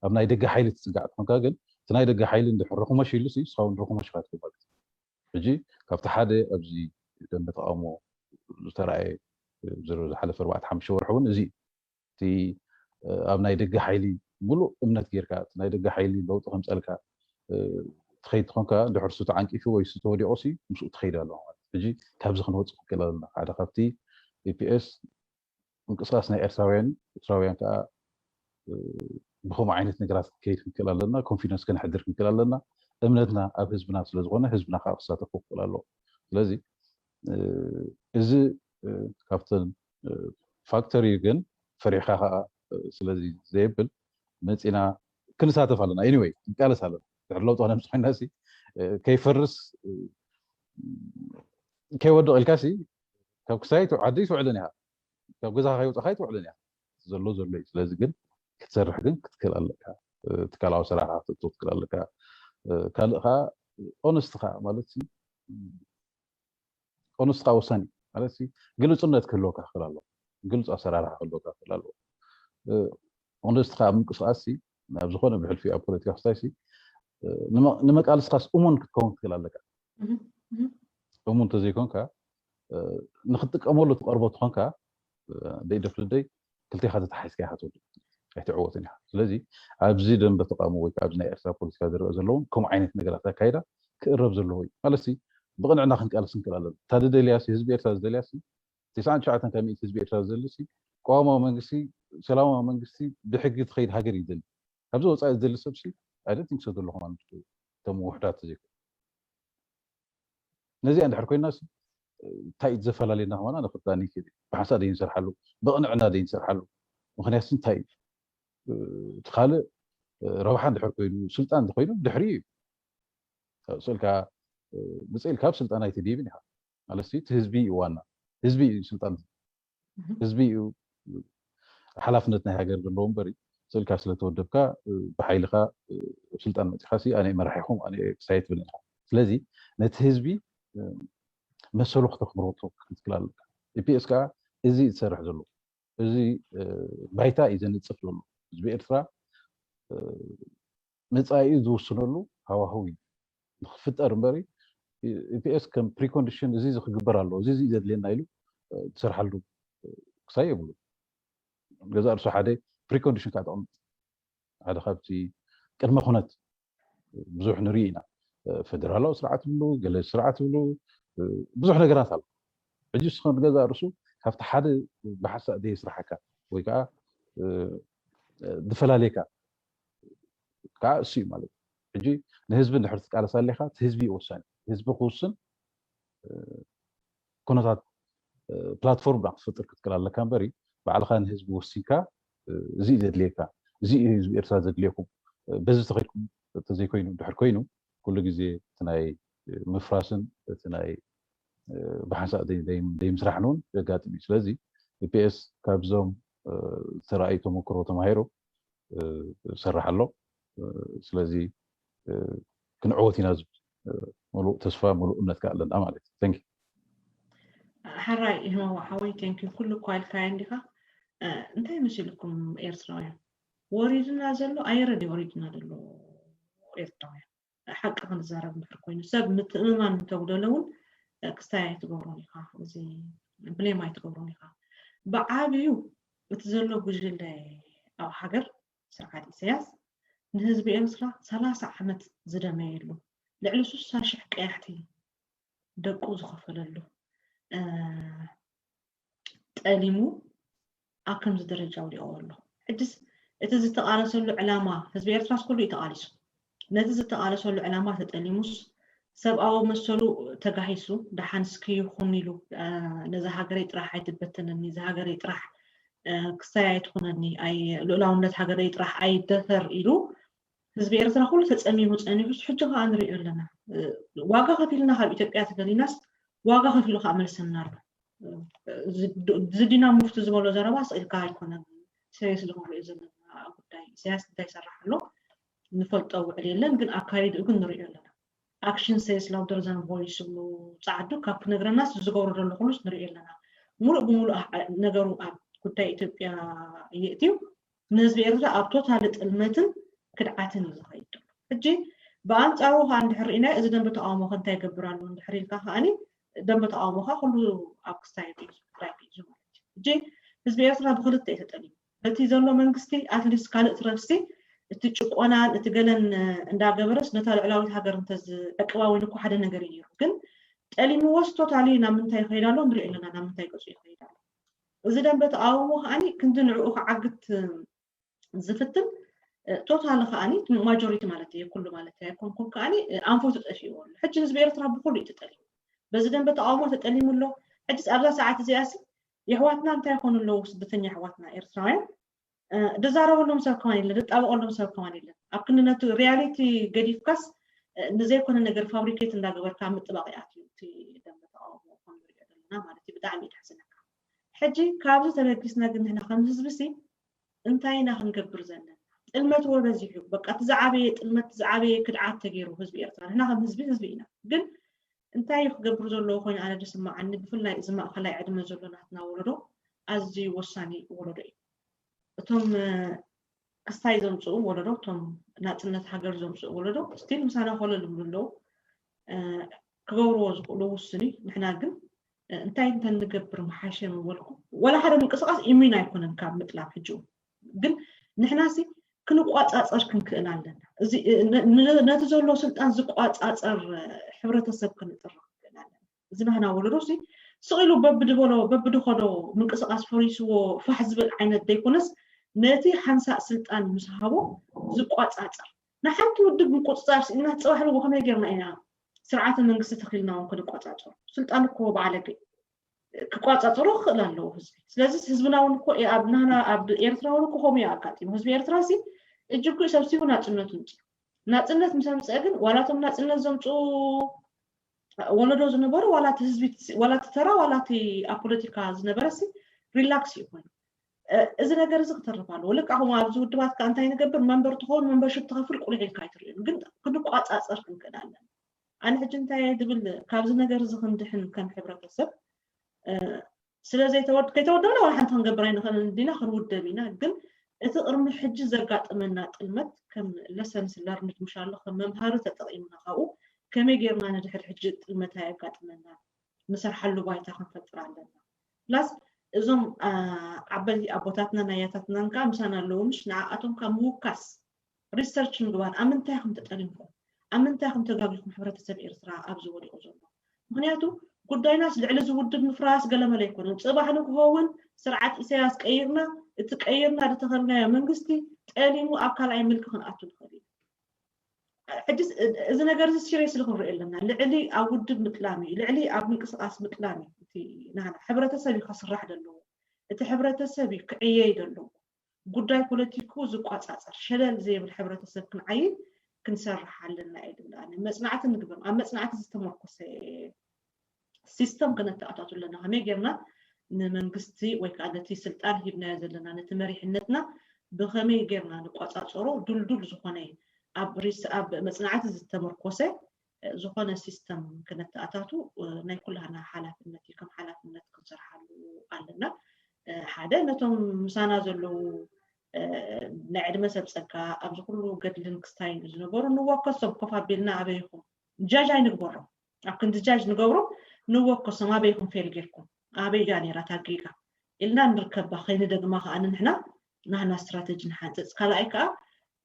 ኣብ ናይ ደገ ሓይሊ ትፅጋዕ ትኾንካ ግን እቲ ናይ ደገ ሓይሊ እንድሕር ርኽሞሽ ኢሉ ንስኻ እውን ርኽሞሽ ኢኻ ትብል ማለት እዩ ሕጂ ካብቲ ሓደ ኣብዚ ደንበ ተቃውሞ ዝተረኣየ ዝሓለፈ ኣርባዕተ ሓሙሽተ ወርሒ እውን እዚ እቲ ኣብ ናይ ደገ ሓይሊ ሙሉእ እምነት ጌርካ እቲ ናይ ደገ ሓይሊ ለውጢ ከምፀልካ ትኸይድ ትኾንካ ድሕር ሱ ተዓንቂፉ ወይ ሱ ተወዲቑ ሲ ምስኡ ትኸይድ ኣለዎ ማለት ሕጂ ካብዚ ክንወፅእ ክንክእል ኣለና ሓደ ካብቲ ኢፒኤስ ምንቅስቃስ ናይ ኤርትራውያን ኤርትራውያን ከዓ ብከምኡ ዓይነት ነገራት ክንከይድ ክንክእል ኣለና ኮንፊደንስ ከነሕድር ክንክእል ኣለና እምነትና ኣብ ህዝብና ስለዝኮነ ህዝብና ከዓ ክሳተፎ ክክእል ኣለዎ ስለዚ እዚ ካብተን ፋክተር እዩ ግን ፈሪሕካ ከዓ ስለዚ ዘየብል መፂና ክንሳተፍ ኣለና ኤኒወይ ክንቃለስ ኣለና ድሕሪ ለውጢ ከነምፅ ኮይና ከይፈርስ ከይወድቕ ኢልካ ካብ ክሳይ ዓዲ ትውዕልን ኢኻ ካብ ገዛ ከይወፃኻ ትውዕልን ኢኻ ዘሎ ዘሎ እዩ ስለዚ ግን ክትሰርሕ ግን ክትክእል ኣለካ ትካላዊ ሰራሕካ ክትእቶ ክትክእል ኣለካ ካልእ ከዓ ኦነስት ከዓ ማለት ኦነስት ከዓ ወሳኒ ማለት ግልፁነት ክህልወካ ክኽእል ኣለዎ ግልፁ ኣሰራርሓ ክህልወካ ክኽእል ኣለዎ ኦነስት ከዓ ምንቅስቃስ ኣብ ዝኾነ ብሕልፊ ኣብ ፖለቲካ ክስታይ ንመቃልስካስ እሙን ክትከውን ክትክእል ኣለካ እሙን እንተዘይኮንካ ንክትጥቀመሉ ትቀርቦ ትኾንካ ደይ ደፍልደይ ክልቴኻ ተተሓሒዝካ ኢኻ ትወድቅ ኣይትዕወትን ኢኻ ስለዚ ኣብዚ ደንበ ተቃውሞ ወይ ኣብዚ ናይ ኤርትራ ፖለቲካ ዝረአ ዘለውን ከምኡ ዓይነት ነገራት ኣካይዳ ክእረብ ዘለዎ እዩ ማለት ብቅንዕና ክንቃለስ ንክእል ኣለና እታ ዝደልያ ህዝቢ ኤርትራ ዝደልያ ትስዓን ትሽዓተን ካብ ሚእቲ ህዝቢ ኤርትራ ዝደሊ ቀዋማዊ መንግስቲ ሰላማዊ መንግስቲ ብሕጊ ትኸይድ ሃገር እዩ ዝደሊ ካብዚ ወፃኢ ዝደሊ ሰብ ኣይደንቲንክ ሰ ዘለኹ ማለት እቶም ውሕዳት ተዘይኮ ነዚኣ እንድሕር ኮይና እንታይ እዩ ዘፈላለየና ከማና ንክርዳኒ ይክእል እዩ ብሓንሳእ ደይ ንሰርሓሉ ብቕንዕና ደይ ንሰርሓሉ ምክንያት እንታይ እዩ እቲ ካልእ ረብሓ እንድሕር ኮይኑ ስልጣን እንተኮይኑ ድሕሪ እዩ ስእልካ ብፅእል ካብ ስልጣን ኣይትድይብን ኢኻ ማለት እቲ ህዝቢ እዩ ዋና ህዝቢ እዩ ስልጣን ህዝቢ እዩ ሓላፍነት ናይ ሃገር ዘለዎ እምበር ስእልካ ስለተወደብካ ብሓይልካ ስልጣን መፂኻ ኣነ መራሒኹም ኣነ ክሳየ ትብል ኢኻ ስለዚ ነቲ ህዝቢ መሰሉ ክተኽብሮ ክትክእል ኣለካ ኢፒኤስ ከዓ እዚ ዝሰርሕ ዘሎ እዚ ባይታ እዩ ዘንፅፍ ዘሎ ህዝቢ ኤርትራ መፃኢኡ ዝውስነሉ ሃዋህው እዩ ንክፍጠር እምበሪ ኢፒኤስ ከም ፕሪኮንዲሽን እዚ ክግበር ኣለዎ እዚ ዘድልየና ኢሉ ትሰርሓሉ ክሳይ የብሉ ገዛ እርሱ ሓደ ፕሪኮንዲሽን ከዓ ተቐምጥ ሓደ ካብቲ ቅድመ ኩነት ብዙሕ ንርኢ ኢና ፌደራላዊ ስርዓት ብሉ ገለ ስርዓት ብሉ ብዙሕ ነገራት ኣሎ ሕጂ ስኸ ገዛ እርሱ ካብቲ ሓደ ብሓሳእ ደይ ስራሓካ ወይ ከዓ ዝፈላለየካ ከዓ እሱ እዩ ማለት እዩ። ሕጂ ንህዝቢ እንድሕር ትቃለስ ኣለካ፣ እቲ ህዝቢ እዩ ወሳኒ። ህዝቢ ክውስን ኩነታት ፕላትፎርም ክትፈጥር ክትክእል ኣለካ እምበሪ፣ ባዕልካ ንህዝቢ ወሲንካ እዚ እዩ ዘድልየካ፣ እዚ እዩ ህዝቢ ኤርትራ ዘድልየኩም፣ በዚ ተኸድኩም ተዘይኮይኑ ድሕር ኮይኑ ኩሉ ግዜ እቲ ናይ ምፍራስን እቲ ናይ ብሓንሳእ ዘይምስራሕን እውን የጋጥም እዩ። ስለዚ ፒፒኤስ ካብዞም ዝተረኣዩ ተመክሮ ተማሂሩ ዝሰርሕ ኣሎ። ስለዚ ክንዕወት ኢና ዝብል ሙሉእ ተስፋ ሙሉእ እምነት ከዓ ኣለና ማለት እዩ። ሓራይ ህመዋ ሓወይ፣ ቴንኪ። ኩሉ እኳ ኢልካዮ እንዲኻ። እንታይ መሲልኩም ኤርትራውያን? ወሪድና ዘሎ ኣየር ድዩ ወሪድና ዘሎ ኤርትራውያን? ሓቂ ክንዛረብ እንድሕር ኮይኑ፣ ሰብ ምትእምማን እንተጉደሎ እውን ክስታይ ኣይትገብሮን ኢኻ፣ እዚ ብሌም ኣይትገብሮን ኢኻ። ብዓብዩ እቲ ዘሎ ጉጅለ ኣብ ሃገር ስርዓት ኢሳያስ ንህዝቢ ኤርትራ ሰላሳ ዓመት ዝደመየሉ፣ ልዕሊ ስሳ ሽሕ ቀያሕቲ ደቁ ዝኸፈለሉ፣ ጠሊሙ ኣብ ከምዚ ደረጃ ኣውዲቕዎ ኣሎ። ሕጅስ እቲ ዝተቓለሰሉ ዕላማ፣ ህዝቢ ኤርትራስ ኩሉ እዩ ተቓሊሱ። ነቲ ዝተቓለሰሉ ዕላማ ተጠሊሙስ፣ ሰብኣዊ መሰሉ ተጋሂሱ፣ ደሓን እስኪ ይኹን ኢሉ፣ ነዛ ሃገረይ ጥራሕ ኣይትበተነኒ፣ እዛ ሃገረይ ጥራሕ ክስታይ ኣይትኹነኒ፣ ልኡላውነት ሃገረይ ጥራሕ ኣይደፈር ኢሉ ህዝቢ ኤርትራ ኩሉ ተጸሚሙ ጸኒሑስ፣ ሕጂ ከኣ ንሪኦ ኣለና። ዋጋ ከፊልና ካብ ኢትዮጵያ ተፈሊናስ፣ ዋጋ ከፊሉ ከኣ መልሰና ኣሎ። ዝዲና ሙፍቲ ዝበሎ ዘረባ ስኢልካ ኣይኮነን፣ ሰሪየስ ንሪኦ ዘለና ጉዳይ። ኢሳያስ እንታይ ይሰርሕ ኣሎ ንፈልጦ ውዕል የለን፣ ግን ኣካይድኡ ግን ንሪኦ ኣለና። ኣክሽን ሴስ ላውደር ዛን ቮይስ ዝብሉ ጻዕዱ ካብ ክነግረናስ ዝገብሮ ዘሎ ኩሉስ ንሪኦ ኣለና። ሙሉእ ብሙሉእ ነገሩ ኣብ ጉዳይ ኢትዮጵያ የእትዩ ንህዝቢ ኤርትራ ኣብ ቶታል ጥልመትን ክድዓትን እዩ ዝኸይድ ዘሎ። ሕጂ ብኣንጻሩ ከዓ እንድሕር ርኢናዮ፣ እዚ ደንበ ተቃውሞ ከ እንታይ ይገብር ኣሎ እንድሕር ኢልካ ከዓኒ፣ ደንበ ተቃውሞ ከዓ ኩሉ ኣብ ክስታይ እዩ፣ ትግራይ እዩ ማለት እዩ። ሕጂ ህዝቢ ኤርትራ ብክልተ እዩ ተጠሊሙ። በቲ ዘሎ መንግስቲ ኣትሊስት ካልእ ትረፍሲ እቲ ጭቆናን እቲ ገለን እንዳገበረስ ነታ ልዕላዊት ሃገር እንተዝዕቅባ ወይ ንኮ ሓደ ነገር እዩ ነይሩ። ግን ጠሊምዎስ ቶታሊ ናብ ምንታይ ይኸይድ ኣሎ ንሪኦ ኣለና፣ ናብ ምንታይ ገፁ ይኸይድ ኣሎ። እዚ ደንበ ተቃውሞ ከዓኒ ክንዲ ንዕኡ ክዓግት ዝፍትን ቶታሊ ከዓኒ ማጆሪቲ ማለት እየ፣ ኩሉ ማለት ኣይኮንኩን፣ ከዓኒ ኣንፈቱ ጠፊእዎ ኣሎ። ሕጂ ህዝቢ ኤርትራ ብኩሉ እዩ ተጠሊሙ። በዚ ደንበ ተቃውሞ ተጠሊሙ ኣሎ። ሕጂስ ኣብዛ ሰዓት እዚኣሲ የሕዋትና እንታይ ይኾኑ ኣለዉ? ስደተኛ ኣሕዋትና ኤርትራውያን ድዛረበሎም ሰብ ከማን የለን፣ ድጣበቀሎም ሰብ ከማን የለን። ኣብ ክንዲ ነቲ ሪያሊቲ ገዲፍካስ ንዘይኮነ ነገር ፋብሪኬት እንዳገበርካ ምጥባቅ ይኣትዩ እቲ ደንበ ተቃውሞ ከም ንሪኦ ዘለና ማለት እዩ። ብጣዕሚ እዩ ደሕስነካ። ሕጂ ካብዚ ተበጊስና ግን ንሕና ከም ህዝቢ ሲ እንታይ ኢና ክንገብር ዘለና? ጥልመት ወበዚሑ በቃ እቲ ዝዓበየ ጥልመት ዝዓበየ ክድዓት ተገይሩ ህዝቢ ኤርትራ። ንሕና ከም ህዝቢ ህዝቢ ኢና፣ ግን እንታይ እዩ ክገብር ዘለዎ ኮይኑ ኣነ ዝስምዓኒ፣ ብፍላይ እዚ ማእኸላይ ዕድመ ዘሎ ናትና ወለዶ ኣዝዩ ወሳኒ ወለዶ እዩ። እቶም ክስታይ ዘምፅኡ ወለዶ፣ እቶም ናፅነት ሃገር ዘምፅኡ ወለዶ ስቲል ምሳና ኮለል ዝብሉ ኣለዉ። ክገብርዎ ዝኽእሉ ውስን እዩ። ንሕና ግን እንታይ እንተንገብር ምሓሸ ምበልኩ፣ ወላ ሓደ ምንቅስቃስ ኢሚን ኣይኮነን ካብ ምጥላም። ሕጂ ግን ንሕናሲ ክንቋፃፀር ክንክእል ኣለና። ነቲ ዘሎ ስልጣን ዝቋፃፀር ሕብረተሰብ ክንጥር ክንክእል ኣለና። እዚ ናህና ወለዶ ሲ ስቕ ኢሉ በብድበሎ በብድኸዶ ምንቅስቃስ ፈሪስዎ ፋሕ ዝብል ዓይነት ዘይኮነስ፣ ነቲ ሓንሳእ ስልጣን ምስ ሃቦ ዝቋፃፀር፣ ንሓንቲ ውድብ ምቁፅፃር ስኢልና፣ ፅባሕ ንግሆ ከመይ ጌርና ኢና ስርዓተ መንግስቲ ተኺልና እውን ክንቋፃፀሩ? ስልጣን እኮ ብዓለገ ክቋፃፀሩ ክኽእል ኣለዎ ህዝቢ። ስለዚ ህዝብና እውን እኮ ኣብ ናህና ኣብ ኤርትራ እውን እኮ ከምኡ እዩ ኣጋጢሙ። ህዝቢ ኤርትራ ሲ እጅጉ ሰብሲቡ ናፅነቱ ምፅኡ። ናፅነት ምስ ኣምፀአ ግን ዋላቶም ናፅነት ዘምፅኡ ወለዶ ዝነበሩ ዋላ እቲ ህዝቢ ዋላ እቲ ተራ ዋላ እቲ ኣብ ፖለቲካ ዝነበረ ሲ ሪላክስ እዩ ኮይኑ። እዚ ነገር እዚ ክተርፍ ኣለዎ። ልክዕ ከምኡ ኣብዚ ውድባት ከዓ እንታይ ንገብር፣ መንበር ትኸውን መንበርሽፕ ትኸፍል ቁልዕ ኢልካ ኣይትርእዮን፣ ግን ክንቋፃፀር ክንክእል ኣለና። ኣነ ሕጂ እንታይ እየ ዝብል፣ ካብዚ ነገር እዚ ክንድሕን ከም ሕብረተሰብ ስለ ዘይተወድ ከይተወደብና ዋላ ሓንቲ ክንገብር ኣይንኽእልን እንዲና፣ ክንውደብ ኢና። ግን እቲ ቅድሚ ሕጂ ዘጋጥመና ጥልመት ከም ለሰንስ ለርንድ ምሽ ኣሎ ከም መምሃሪ ተጠቒምና ካብኡ ከመይ ጌርና ንድሕር ሕጂ ጥልመት ኣየጋጥመና ንሰርሓሉ ባይታ ክንፈጥር ኣለና። ፕላስ እዞም ዓበይቲ ኣቦታትናን ኣያታትናን ከዓ ምሳና ኣለዉ ምሽ፣ ንዓኣቶም ከዓ ምውካስ ሪሰርች ምግባር ኣብ ምንታይ ኢኹም ተጠሊምኩም፣ ኣብ ምንታይ ኢኹም ተጋጊኹም ሕብረተሰብ ኤርትራ ኣብዚ ወዲቑ ዘሎ። ምኽንያቱ ጉዳይናስ ልዕሊ እዚ ውድብ ምፍራስ ገለመለ ኣይኮነን። ጽባሕ ንግሆ እውን ስርዓት ኢሳያስ ቀይርና፣ እቲ ቀይርና ዝተኸልናዮ መንግስቲ ጠሊሙ ኣብ ካልኣይ ምልኪ ክንኣቱ ንኽእል ኢና። ሕጂ እዚ ነገር እዚ ሲሪየስሊ ክንሪኦ ኣለና። ልዕሊ ኣብ ውድብ ምጥላም እዩ፣ ልዕሊ ኣብ ምንቅስቃስ ምጥላም እዩ። እቲ ናህና ሕብረተሰብ እዩ ከስራሕ ዘለዎ። እቲ ሕብረተሰብ እዩ ክዕየይ ዘለዎ። ጉዳይ ፖለቲኩ ዝቋጻጸር ሸለል ዘይብል ሕብረተሰብ ክንዓይን ክንሰርሕ ኣለና እየ ዝብል ኣነ። መጽናዕቲ ንግበር፣ ኣብ መጽናዕቲ ዝተመርኮሰ ሲስተም ክነተኣታቱ ኣለና። ከመይ ጌርና ንመንግስቲ ወይ ከዓ ነቲ ስልጣን ሂብናዮ ዘለና ነቲ መሪሕነትና ብኸመይ ጌርና ንቋጻጸሮ፣ ድልዱል ዝኾነ ኣብ ሪስ ኣብ መጽናዕቲ ዝተመርኮሰ ዝኾነ ሲስተም ክነተኣታቱ ናይ ኩላህና ሓላፍነት እዩ። ከም ሓላፍነት ክንሰርሓሉ ኣለና። ሓደ ነቶም ምሳና ዘለዉ ናይ ዕድመ ሰብ ጸጋ ኣብዚ ኩሉ ገድልን ክስታይን ዝነበሩ ንወከሶም ኮፍ ኣቢልና ኣበይኹም ጃጅ ኣይንግበሮም። ኣብ ክንዲ ጃጅ ንገብሮም ንወከሶም ኣበይኹም ፌል ጌርኩም ኣበይ ድያ ነይራ ታጊጋ ኢልና ንርከባ ከይንደግማ ከዓ ንሕና ናህና ስትራተጂ ንሓንፅፅ። ካልኣይ ከዓ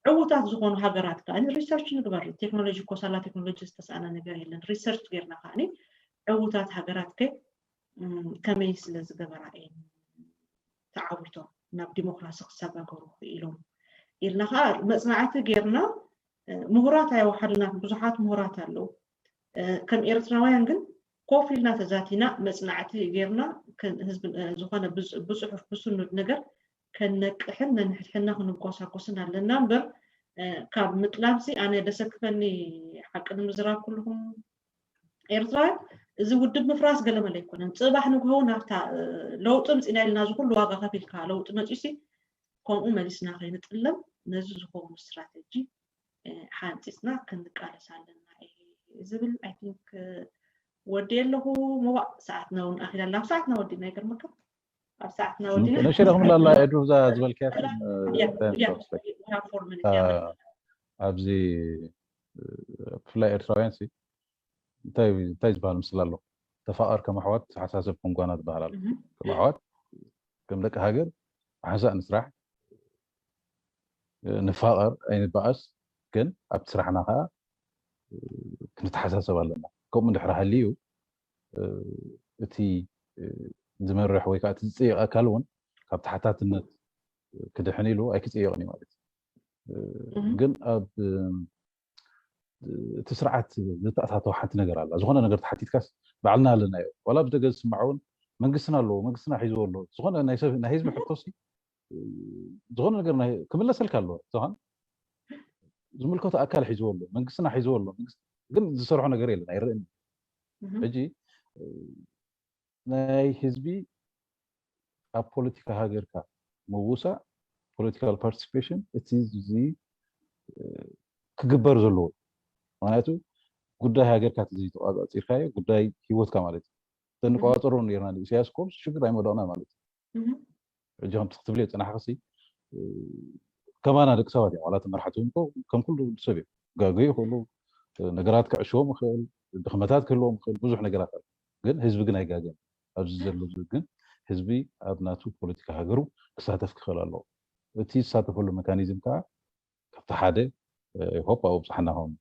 ዕዉታት ዝኾኑ ሃገራት ከዓ ሪሰርች ንግበር። ቴክኖሎጂ እኮ ሳላ ቴክኖሎጂ ዝተሰኣነ ነገር የለን። ሪሰርች ጌርና ከዓ ዕዉታት ሃገራት ከ ከመይ ስለ ዝገበራ እየን ተዓውቶም ናብ ዲሞክራሲ ክሰጋገሩ ክኢሎም ኢልና ከዓ መፅናዕቲ ጌርና። ምሁራት ኣይወሓዱና፣ ብዙሓት ምሁራት ኣለዉ። ከም ኤርትራውያን ግን ኮፍ ኢልና ተዛቲና መፅናዕቲ ጌርና ዝኾነ ብፅሑፍ ብስኑድ ነገር ከነቅሕን ነንሕድሕድና ክንጓሳጎስን ኣለና እምበር ካብ ምጥላምሲ ኣነ ደሰክፈኒ ሓቂ ንምዝራብ ኩልኹም ኤርትራውያን እዚ ውድብ ምፍራስ ገለመለ ኣይኮነን። ፅባሕ ንግሆ ናብታ ለውጢ ምፂና ኢልና እዚ ኩሉ ዋጋ ከፊልካ ለውጢ መፂሲ ከምኡ መሊስና ከይንጥለም ነዚ ዝኸውን ስትራተጂ ሓንፂፅና ክንቃለስ ኣለና ዝብል ኣይ ቲንክ ወዲ ኣለኹ። ምባእ ሰዓትና እውን ኣኺላ ኣላ። ኣብ ሰዓትና ወዲና ይገርመካ። ኣብ ሰዓትና ወዲና ነሽረኹም ላላ ኤዱ እዛ ዝበልክያ ኣብዚ ብፍላይ ኤርትራውያን ሲ እንታይ ዝበሃል ምስላ ኣሎ? ተፋቐር ከም ኣሕዋት፣ ተሓሳሰብ ከም ጓና ዝበሃል ኣሎ። ከም ኣሕዋት፣ ከም ደቂ ሃገር ብሓንሳእ ንስራሕ፣ ንፋቐር፣ ኣይንበኣስ፣ ግን ኣብቲ ስራሕና ከዓ ክንተሓሳሰብ ኣለና። ከምኡ እንድሕር ሃልዩ እቲ ዝመርሕ ወይ ከዓ እቲ ዝፅይቕ ኣካል እውን ካብ ተሓታትነት ክድሕን ኢሉ ኣይክፅየቕን እዩ ማለት እዩ። ግን ኣብ እቲ ስርዓት ዝተኣታተወ ሓንቲ ነገር ኣላ። ዝኾነ ነገር ተሓቲትካስ ባዕልና ኣለናዮ። ዋላ ብደገ ዝስማዕ እውን መንግስትና ኣለዎ፣ መንግስትና ሒዝዎ ኣሎ። ዝኾነ ናይ ሰብ ናይ ህዝቢ ሕቶሲ ዝኾነ ነገር ክምለሰልካ ኣለዎ። ዝኾነ ዝምልከቶ ኣካል ሒዝዎ ኣሎ፣ መንግስትና ሒዝዎ ኣሎ። ግን ዝሰርሖ ነገር የለን፣ ኣይርእን። ሕጂ ናይ ህዝቢ ኣብ ፖለቲካ ሃገርካ ምውሳእ፣ ፖለቲካል ፓርቲሲፔሽን፣ እቲ እዚ ክግበር ዘለዎ። ምክንያቱ ጉዳይ ሃገርካ ተዘይተቋፃፂርካዮ ጉዳይ ሂወትካ ማለት እዩ። ተንቋፀሮ ነርና ንኢሳያስ ኮርስ ሽግር ኣይመለቕና ማለት እዩ። ሕጂ ከምቲ ክትብልዮ ፅናሕክሲ ከማና ደቂ ሰባት እዮም። ዋላ ተመራሕቲ እውን ከም ኩሉ ሰብ እዮም። ጋገ ይኽእሉ፣ ነገራት ክዕሽዎም ይኽእል፣ ድኽመታት ክህልዎም ይኽእል፣ ብዙሕ ነገራት ኣሎ። ግን ህዝቢ ግን ኣይጋገን። ኣብዚ ዘሎ ግን ህዝቢ ኣብ ናቱ ፖለቲካ ሃገሩ ክሳተፍ ክኽእል ኣለዎ። እቲ ዝሳተፈሉ ሜካኒዝም ከዓ ካብቲ ሓደ ሆፕ ኣብኡ ብፅሓና ኾም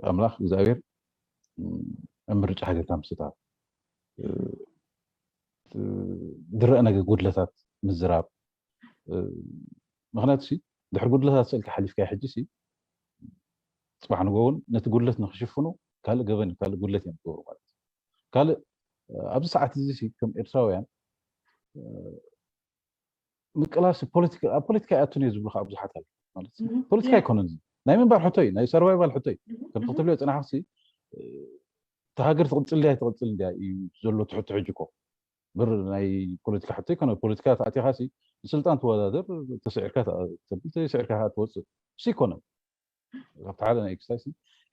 ኣምላኽ እግዚኣብሔር ኣብ ምርጫ ሃገርካ ምስታፍ ዝረአ ነገር ጉድለታት ምዝራብ። ምክንያቱ ሲ ድሕሪ ጉድለታት ስእልካ ሓሊፍካ ሕጂ ሲ ፅባሕ ንጎ እውን ነቲ ጉድለት ንክሽፍኑ ካልእ ገበን ካልእ ጉድለት እዮም ዝገብሩ ማለት እዩ። ካልእ ኣብዚ ሰዓት እዚ ሲ ከም ኤርትራውያን ምቅላስ ፖለቲካ ኣብ ፖለቲካ ይኣቱን እየ ዝብሉ ከዓ ብዙሓት ኣለ ማለት ፖለቲካ ኣይኮነን። ናይ ምንባር ሕቶ እዩ፣ ናይ ሰርቫይቫል ሕቶ እዩ። ከም ክትብልዮ ፅናሕሲ እቲ ሃገር ትቕፅል ድያ ትቕፅል ድያ እዩ ዘሎ ትሕቶ ሕጂ እኮ ብር ናይ ፖለቲካ ሕቶ ይኮነ። ፖለቲካ ተኣቲኻ ሲ ንስልጣን ትወዳደር፣ ተስዒርካ ተብል፣ ተስዒርካ ትወፅእ ሲ ይኮነ። ካብቲ ሓደ ናይ ኤክስታይስ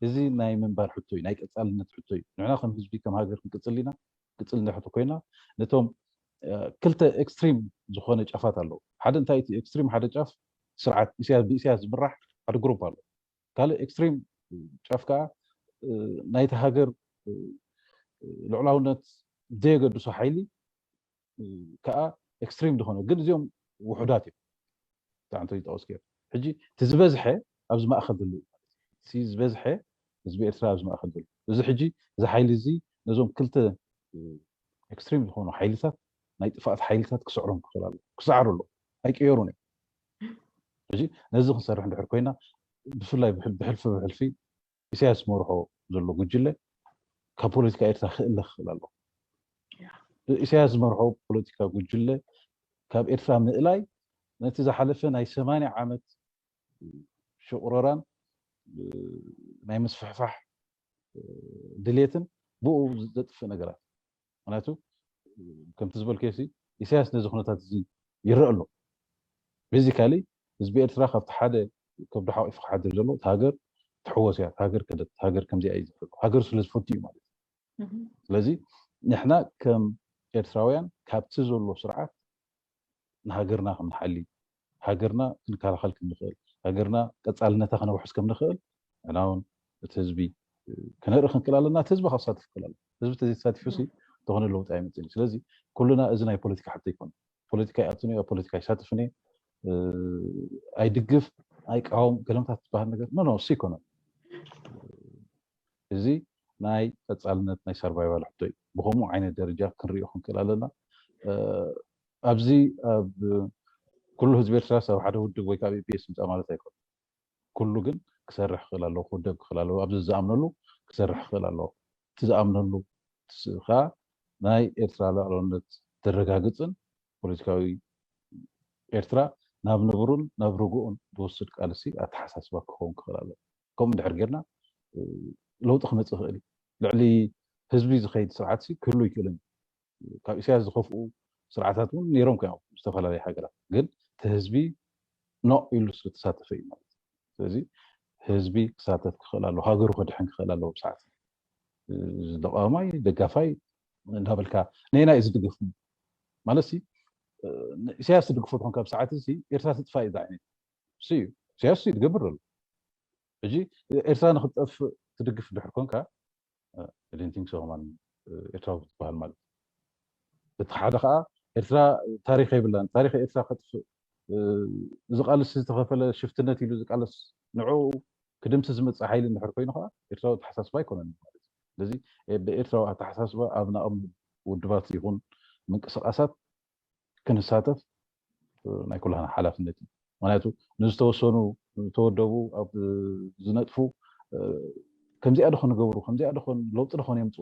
እዚ ናይ ምንባር ሕቶ እዩ፣ ናይ ቀፃልነት ሕቶ እዩ። ንሕና ከም ህዝቢ ከም ሃገር ክንቅፅል ኢና። ቅፅል እንድሕር ኮይና ነቶም ክልተ ኤክስትሪም ዝኾነ ጫፋት ኣለዉ። ሓደ እንታይ እቲ ኤክስትሪም ሓደ ጫፍ ስርዓት ኢሳያስ ብኢሳያስ ዝምራሕ ሓደ ግሩፕ ኣሎ። ካልእ ኤክስትሪም ጫፍ ከዓ ናይቲ ሃገር ልዕላውነት ዘየገድሶ ሓይሊ ከዓ ኤክስትሪም ዝኾነ ግን እዚኦም ውሑዳት እዮም። ብጣዕሚ ተጠወስ ገይሩ ሕጂ እቲ ዝበዝሐ ኣብዚ ማእኸል ዘሎ እዩ። እቲ ዝበዝሐ ህዝቢ ኤርትራ ኣብዚ ማእኸል ዘሎ እዚ ሕጂ እዚ ሓይሊ እዚ ነዞም ክልተ ኤክስትሪም ዝኾኑ ሓይልታት ናይ ጥፍኣት ሓይልታት ክስዕሮም ክኽእል ኣሎ ክስዓሩ ኣሎ ኣይቀየሩን እዮም። ሕጂ ነዚ ክንሰርሕ እንድሕር ኮይና ብፍላይ ብሕልፊ ብሕልፊ ኢሳያስ ዝመርሖ ዘሎ ጉጅለ ካብ ፖለቲካ ኤርትራ ክእለ ክኽእል ኣሎ። ኢሳያስ ዝመርሖ ፖለቲካ ጉጅለ ካብ ኤርትራ ምእላይ ነቲ ዝሓለፈ ናይ ሰማንያ ዓመት ሽቑረራን ናይ ምስፍሕፋሕ ድሌትን ብኡ ዘጥፍእ ነገራት። ምክንያቱ ከምቲ ዝበልከ ኢሳያስ ነዚ ኩነታት እዚ ይረአ ኣሎ። ቤዚካሊ ህዝቢ ኤርትራ ካብቲ ሓደ ከብዱ ሓቂፉ ክሓድር ዘሎ ሃገር ትሕወስ እያ፣ ሃገር ከደት፣ ሃገር ከምዚኣ እዩ ዝፈ ሃገር ስለ ዝፈቱ እዩ ማለት እዩ። ስለዚ ንሕና ከም ኤርትራውያን ካብቲ ዘሎ ስርዓት ንሃገርና ከም ንሓሊ፣ ሃገርና ክንከላኸል ከም ንኽእል፣ ሃገርና ቀጻልነታ ከነውሕስ ከም ንኽእል ንሕና እውን እቲ ህዝቢ ከነርኢ ክንክእል ኣለና። እቲ ህዝቢ ከሳትፍ ክእል ኣሎ። ህዝቢ ተዘይተሳቲፉ ሲ ዝኾነ ለውጢ ኣይመፅን እዩ። ስለዚ ኩልና እዚ ናይ ፖለቲካ ሓቶ ይኮን ፖለቲካ ይኣትን እዩ፣ ፖለቲካ ይሳትፍን እዩ፣ ኣይድግፍ ኣይቃወም ገለምታት ዝበሃል ነገር ኖ ኖ እሱ ይኮነ። እዚ ናይ ቀፃልነት ናይ ሰርቫይቫል ሕቶ እዩ። ብከምኡ ዓይነት ደረጃ ክንሪኦ ክንክእል ኣለና። ኣብዚ ኣብ ኩሉ ህዝቢ ኤርትራ ኣብ ሓደ ውድብ ወይ ካብ ኢፒኤስ ምፃእ ማለት ኣይኮነ። ኩሉ ግን ክሰርሕ ክኽእል ኣለዎ፣ ክውደብ ክኽእል ኣለዎ፣ ኣብዚ ዝኣምነሉ ክሰርሕ ክኽእል ኣለዎ። እቲ ዝኣምነሉ ከዓ ናይ ኤርትራ ሉዓላውነት ዘረጋግፅን ፖለቲካዊ ኤርትራ ናብ ንቡሩን ናብ ርጉኡን ዝወስድ ቃልሲ ኣተሓሳስባ ክኸውን ክኽእል ኣለዎ። ከምኡ እንድሕር ጌርና ለውጢ ክመፅእ ይኽእል እዩ። ልዕሊ ህዝቢ ዝኸይድ ስርዓት ክህሉ ይክእልን እዩ። ካብ ኢሳያስ ዝኸፍኡ ስርዓታት እውን ነይሮም እዮም ዝተፈላለዩ ሃገራት፣ ግን እቲ ህዝቢ ኖ ኢሉ ዝተሳተፈ እዩ ማለት እዩ። ስለዚ ህዝቢ ክሳተፍ ክኽእል ኣለዎ፣ ሃገሩ ከድሕን ክኽእል ኣለዎ። ብሰዓት ተቃዋማይ ደጋፋይ እንዳበልካ ነየናይ እዩ ዝድግፍ ማለት ሲ ኢሳያስ ትድግፎ ትኾንካ ብሰዓት እዚ ኤርትራ ትጥፋእ እዩ ዝዓይነት ሲ እዩ ኢሳያስ ሲ ትገብር ዘሎ ሕጂ ኤርትራ ንክትጠፍእ ትድግፍ ድሕር ኮንካ ድንቲንግ ሶማን ኤርትራዊ ክትበሃል ማለት እዩ። እቲ ሓደ ከዓ ኤርትራ ታሪክ የብላን፣ ታሪክ ኤርትራ ከጥፍእ እዚ ቃልሲ ዝተኸፈለ ሽፍትነት ኢሉ ዝቃለስ ንዕኡ ክድምሲ ዝመፅእ ሓይሊ እንድሕር ኮይኑ ከዓ ኤርትራዊ ኣተሓሳስባ ኣይኮነን ማለት እዩ። ስለዚ ብኤርትራዊ ኣተሓሳስባ ኣብ ናኦም ውድባት ይኹን ምንቅስቃሳት ክንሳተፍ ናይ ኩላህና ሓላፍነት እዩ። ምክንያቱ ንዝተወሰኑ ዝተወደቡ ኣብ ዝነጥፉ ከምዚኣ ዶ ክንገብሩ ከምዚኣ ዶ ለውጢ ዶ የምፁ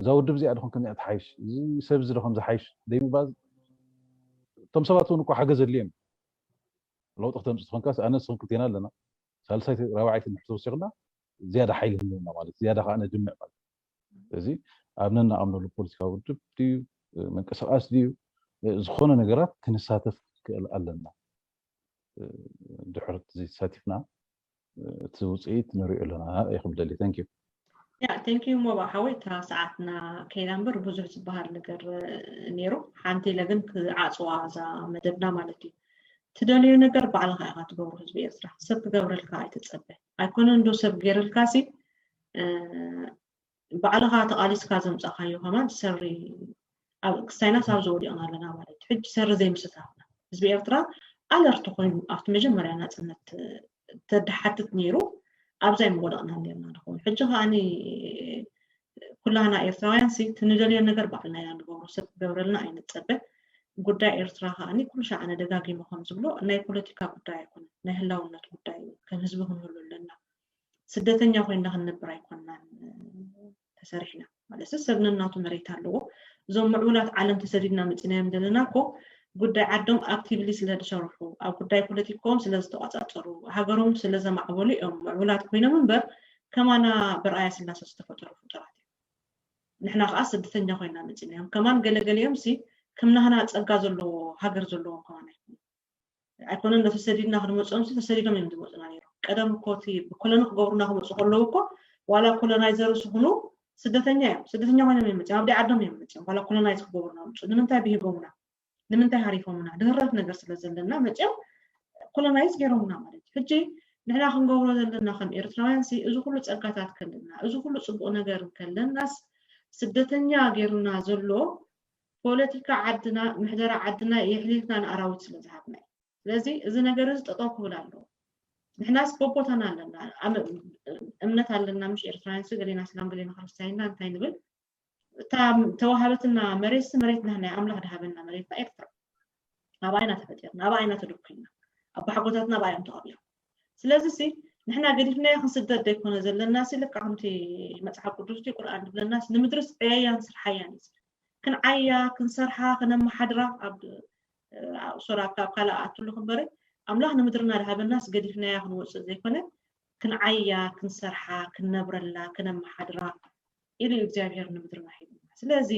እዛ ውድብ እዚኣ ዶ ከምዚኣ ትሓይሽ እዚ ሰብ እዚ ዶ ከምዝሓይሽ ዘይምባል እቶም ሰባት እውን እኮ ሓገዝ ኣድልዮም ለውጢ ክተምፅእ ትኾንካ ኣነ ንስኽን ክልቴና ኣለና ሳልሳይ ራብዓይቲ ንድሕር ተወሲኽና ዝያዳ ሓይሊ ህልወና ማለት ዝያዳ ከዓ ነድምዕ ማለት እዚ ኣብ ነንኣምነሉ ፖለቲካዊ ውድብ ድዩ ምንቅስቃስ ድዩ ዝኾነ ነገራት ክንሳተፍ ክክእል ኣለና ድሕር ተሳቲፍና እቲ ውፅኢት ንሪኦ ኣለና ይክብደል thank you ያ thank you ሞባ ሓወይ እታ ሰዓትና ከይዳ እምበር ብዙሕ ዝበሃል ነገር ነይሩ ሓንቲ ኢለ ግን ክዓፅዋ እዛ መደብና ማለት እዩ ትደልዮ ነገር ባዕልኻ ኢኻ ትገብሮ ህዝቢ ኤርትራ ሰብ ክገብረልካ ኣይትፀበ ኣይኮነን ዶ ሰብ ገይርልካ ሲ ባዕልኻ ተቓሊስካ ዘምፃእካዮ ከማን ሰሪ ኣብ ክሳይናስ ኣብዚ ወዲቕና ኣለና ማለት እዩ ሕጂ ሰሪ ዘይምስታፍና ህዝቢ ኤርትራ ኣለርት ኮይኑ ኣብቲ መጀመርያ ናፅነት ተድሓትት ነይሩ ኣብዛ ኣይምወደቕና ነርና ንኸውን ሕጂ ከዓኒ ኩላህና ኤርትራውያን ሲ ትንደልዮ ነገር ባዕልና ኢና ንገብሮ ሰብ ክገብረልና ኣይንፀበ ጉዳይ ኤርትራ ከዓኒ ኩሉ ሻዕ ኣነ ደጋጊሞ ከም ዝብሎ ናይ ፖለቲካ ጉዳይ ኣይኮነ ናይ ህላውነት ጉዳይ እዩ ከም ህዝቢ ክንህሉ ኣለና ስደተኛ ኮይና ክንነብር ኣይኮናን ተሰሪሕና ማለት ሰብ ነናቱ መሬት ኣለዎ እዞም ምዕቡላት ዓለም ተሰዲድና መፂናዮም ዘለና እኮ ጉዳይ ዓዶም ኣክቲቭሊ ስለ ዝሰርሑ ኣብ ጉዳይ ፖለቲካኦም ስለ ዝተቋፃፀሩ ሃገሮም ስለ ዘማዕበሉ እዮም ምዕቡላት ኮይኖም እምበር ከማና ብርኣያ ስላሰ ዝተፈጠሩ ፍጡራት እዮም ንሕና ከዓ ስደተኛ ኮይና መፂናዮም ከማን ገለገሊኦም ሲ ከም ናህና ፀጋ ዘለዎ ሃገር ዘለዎም ከማን ኣይኮኑ ኣይኮነን ዶ ተሰዲድና ክንመፅኦም ሲ ተሰዲዶም እዮም ዝመፁና ነይሮም ቀደም እኮ እቲ ብኮሎኒ ክገብሩና ክመፁ ከለዉ እኮ ዋላ ኮሎናይዘርስ ይኹኑ ስደተኛ እዮም ስደተኛ ኮይኖም እዮም መፅኦም ኣብ ዓዶም እዮም መፅኦም ዋላ ኮሎናይዝ ክገብሩና መፁ ንምንታይ ብሂጎምና ንምንታይ ሃሪፎምና ድህረት ነገር ስለ ዘለና መፅኦም ኮሎናይዝ ገይሮምና ማለት እዩ ሕጂ ንሕና ክንገብሮ ዘለና ከም ኤርትራውያን ሲ እዚ ኩሉ ፀጋታት ከለና እዚ ኩሉ ፅቡቅ ነገር ከለናስ ስደተኛ ገይሩና ዘሎ ፖለቲካ ዓድና ምሕደራ ዓድና የሕሊፍና ንኣራዊት ስለ ዝሃብና እዩ ስለዚ እዚ ነገር እዚ ጠጠው ክብል ኣለዎ ንሕናስ በቦታና ኣለና እምነት ኣለና ምሽ ኤርትራውያን ሲ ገሌና እስላም ገሌና ክርስትያንና እንታይ ንብል እታ ተዋሃበትና መሬትሲ መሬትና ናይ ኣምላኽ ድሃበና መሬትና ኤርትራ። ኣብኣ ኢና ተፈጢርና፣ ኣብኣ ኢና ተደኩልና። ኣቦሓጎታትና ኣብኣ እዮም ተቐቢሮም። ስለዚ ሲ ንሕና ገዲፍናዮ ክንስደድ ዘይኮነ ዘለና ሲ ልክዕ ከምቲ መጽሓፍ ቅዱስ እቲ ቁርኣን ዝብለና ሲ ንምድርስ ዕየያን ስርሓያን እዩ ዝብል። ክንዓያ፣ ክንሰርሓ፣ ክነመሓድራ ኣብ ሶራ ካብ ካልእ ኣትሉ ክንበረ ኣምላኽ ንምድርና ድሃበናስ ገዲፍናያ ክንወፅእ ዘይኮነ ክንዓያ፣ ክንሰርሓ፣ ክንነብረላ፣ ክነመሓድራ ኢሉ እዩ እግዚኣብሔር ንምድርና ሂብና። ስለዚ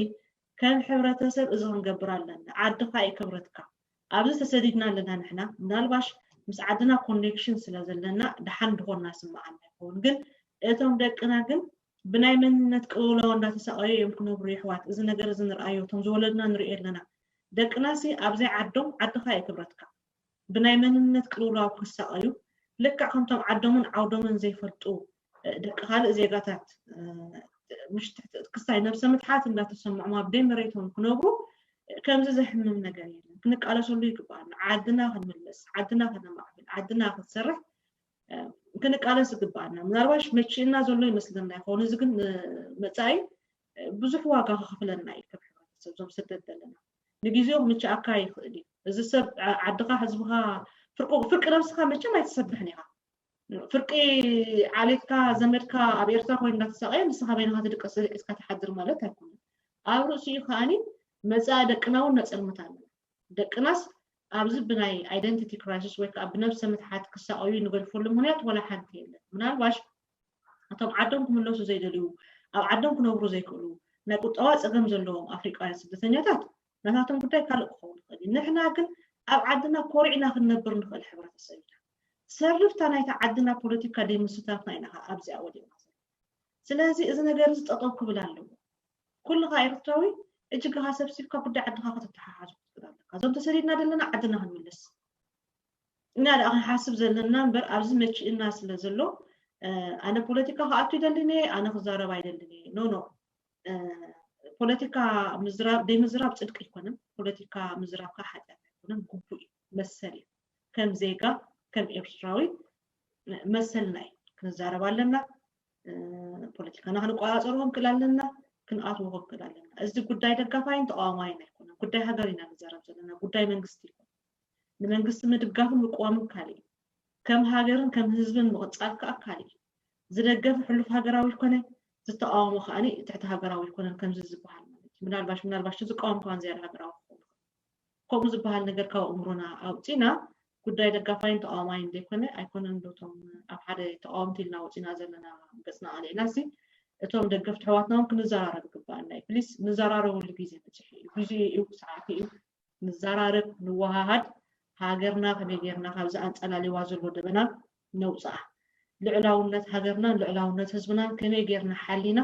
ከም ሕብረተሰብ እዚ ክንገብር ኣለና። ዓድኻ እዩ ክብረትካ። ኣብዚ ተሰዲድና ኣለና ንሕና። ምናልባሽ ምስ ዓድና ኮኔክሽን ስለ ዘለና ደሓን ድኾንና ስምዓና ይኸውን። ግን እቶም ደቅና ግን ብናይ መንነት ቅልውላው እንዳተሳቐዩ እዮም ክነብሩ የሕዋት። እዚ ነገር እዚ ንርኣዮ፣ እቶም ዝወለድና ንሪኦ ኣለና። ደቅናሲ ኣብዘይ ዓዶም ዓድኻ እዩ ክብረትካ። ብናይ መንነት ቅልውላው ክሳቐዩ ልክዕ ከምቶም ዓዶምን ዓውዶምን ዘይፈልጡ ደቂ ካልእ ዜጋታት ምሽ ትሕቲ ክስታይ ነብሰ ምትሓት እንዳተሰምዖም ኣብ ደይ መሬቶም ክነብሩ ከምዚ ዘሕምም ነገር የለን። ክንቃለሰሉ ይግባኣና። ዓድና ክንምልስ፣ ዓድና ከነማዕብል፣ ዓድና ክትሰርሕ ክንቃለስ ይግባኣና። ምናልባሽ መቺእና ዘሎ ይመስለና ይኸውን። እዚ ግን ንመጻኢ ብዙሕ ዋጋ ከኽፍለና እዩ ከም ሕብረተሰብ እዞም ስደት ዘለና። ንግዜኡ ክምችኣካ ይኽእል እዩ። እዚ ሰብ ዓድኻ ህዝብኻ ፍርቂ ነብስኻ መቸም ኣይትሰብሕን ኢኻ። ፍርቂ ዓሌትካ ዘመድካ ኣብ ኤርትራ ኮይኑ እንዳተሳቀየ ንስኻ በይንኻ ትድቀስ ሒዝካ ትሓድር ማለት ኣይኮነን። ኣብ ርእሲኡ ከኣኒ መጻኢ ደቅና እውን ነጸልምት ኣለና። ደቅናስ ኣብዚ ብናይ ኣይደንቲቲ ክራይሲስ ወይ ከዓ ብነብሰ ምትሓት ክሳቀዩ ንገድፈሉ ምክንያት ወላ ሓንቲ የለን። ምናልባሽ እቶም ዓዶም ክምለሱ ዘይደልዩ፣ ኣብ ዓዶም ክነብሩ ዘይክእሉ፣ ናይ ቁጠባ ጸገም ዘለዎም ኣፍሪቃውያን ስደተኛታት ናታቶም ጉዳይ ካልእ ክኸውን ይኽእል እዩ። ንሕና ግን ኣብ ዓድና ኮሪዕና ክንነብር ንኽእል ሕብረተሰብ ኢና። ሰርፍታ ናይታ ዓድና ፖለቲካ ደይምስታፍና ኢና ከኣ ኣብዚኣ ወዲቕና ዘለና። ስለዚ እዚ ነገር እዚ ጠጠው ክብል ኣለዎ። ኩልኻ ኤርትራዊ እጅግኻ ሰብሲብካ ጉዳይ ዓድኻ ከተተሓሓዙ ክትክእል ኣለካ። እዞም ተሰዲድና ዘለና ዓድና ክንምልስ ኢና ደኣ ክንሓስብ ዘለና እምበር ኣብዚ መቺእና ስለ ዘሎ ኣነ ፖለቲካ ክኣቱ ይደልን እየ፣ ኣነ ክዛረብ ኣይደልን እየ። ኖ ኖ ፖለቲካ ምዝራብ ደይምዝራብ ጽድቂ ኣይኮነን። ፖለቲካ ምዝራብካ ሓጢኣት ኣይኮነን፣ ግቡእ እዩ፣ መሰል እዩ። ከም ዜጋ ከም ኤርትራዊ መሰልና እዩ። ክንዛረብ ኣለና። ፖለቲካና ክንቆጻጸሮ ክንክእል ኣለና፣ ክንኣትዎ ክንክእል ኣለና። እዚ ጉዳይ ደጋፋይን ተቃዋማይን ኣይኮነን። ጉዳይ ሃገር ኢና ንዛረብ ዘለና፣ ጉዳይ መንግስቲ ኣይኮነን። ንመንግስቲ ምድጋፍን ምቅዋምን ካልእ እዩ። ከም ሃገርን ከም ህዝብን ምቕጻል ከኣ ካልእ እዩ። ዝደገፈ ሕሉፍ ሃገራዊ ይኮነ፣ ዝተቃወሞ ከኣ ትሕቲ ሃገራዊ ይኮነን ከምዚ ዝበሃል ማለት እዩ። ምናልባሽ ምናልባሽ ዝቃወም ከኣ ዝያዳ ሃገራዊ ክኸውን ይኽእል። ከምኡ ዝበሃል ነገር ካብ ኣእምሮና ኣውፂና ጉዳይ ደጋፋይን ተቃዋማይን ዘይኮነ ኣይኮነን ዶ እቶም ኣብ ሓደ ተቃወምቲ ኢልና ወፂና ዘለና ገፅና ኣልዒልና ሲ እቶም ደገፍቲ ኣሕዋትና እውን ክንዘራረብ ይግባኣና እዩ። ፕሊስ ንዘራረበሉ ግዜ በፂሑ እዩ። ግዜ እዩ፣ ሰዓት እዩ። ንዘራረብ፣ ንወሃሃድ፣ ሃገርና ከመይ ጌርና ካብዚ ኣንፀላሊዋ ዘሎ ደበና ነውፅኣ፣ ልዕላውነት ሃገርናን ልዕላውነት ህዝብናን ከመይ ጌርና ሓሊና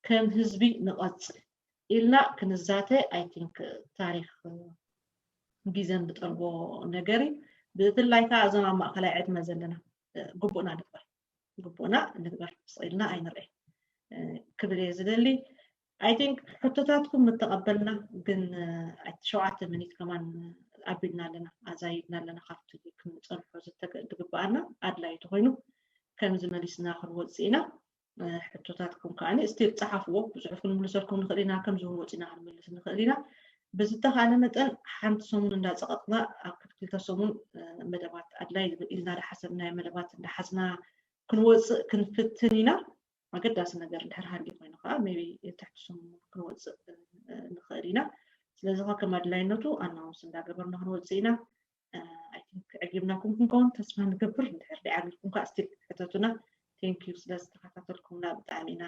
ከም ህዝቢ ንቐፅል ኢልና ክንዛተ ኣይ ቲንክ ታሪክ ግዜን ዝጠልቦ ነገር እዩ። ብፍላይ ከዓ እዞም ኣብ ማእኸላይ ዕድመ ዘለና ግቡእና ንግበር፣ ግቡእና ንግበር፣ ስቕ ኢልና ኣይንርኤ ክብል እየ ዝደሊ። ኣይ ቲንክ ሕቶታትኩም ምተቐበልና፣ ግን ሸውዓተ ሚኒት ከማን ኣቢልና ኣለና፣ ኣዛይድና ኣለና። ካብቲ ክንፀንሖ ዝግበኣና ኣድላይ ተኮይኑ ከምዚ መሊስና ክንወፅእ ኢና። ሕቶታትኩም ከዓ ስቲል ፀሓፍዎ፣ ብፅሑፍ ክንምልሰልኩም ንኽእል ኢና፣ ከምዚ እውን ወፂና ክንምልስ ንኽእል ኢና። ብዝተኻለ መጠን ሓንቲ ሰሙን እንዳፀቐጥና ኣብ ክልተ ሰሙን መደባት ኣድላይ ኢልና ዝሓሰብናዮ መደባት እንዳሓዝና ክንወፅእ ክንፍትን ኢና። ኣገዳሲ ነገር እንድሕር ሃልዩ ኮይኑ ከዓ ሜቢ ትሕቲ ሰሙን ክንወፅእ ንኽእል ኢና። ስለዚ ከዓ ከም ኣድላይነቱ ኣናውንስ እንዳገበርና ክንወፅእ ኢና። ኣይ ቲንክ ዕጊብናኩም ክንከውን ተስፋ ንገብር። እንድሕር ደይዓጊብኩም ከዓ ስቲል ሕተቱና። ቴንክ ዩ ስለ ዝተኸታተልኩምና ብጣዕሚ ኢና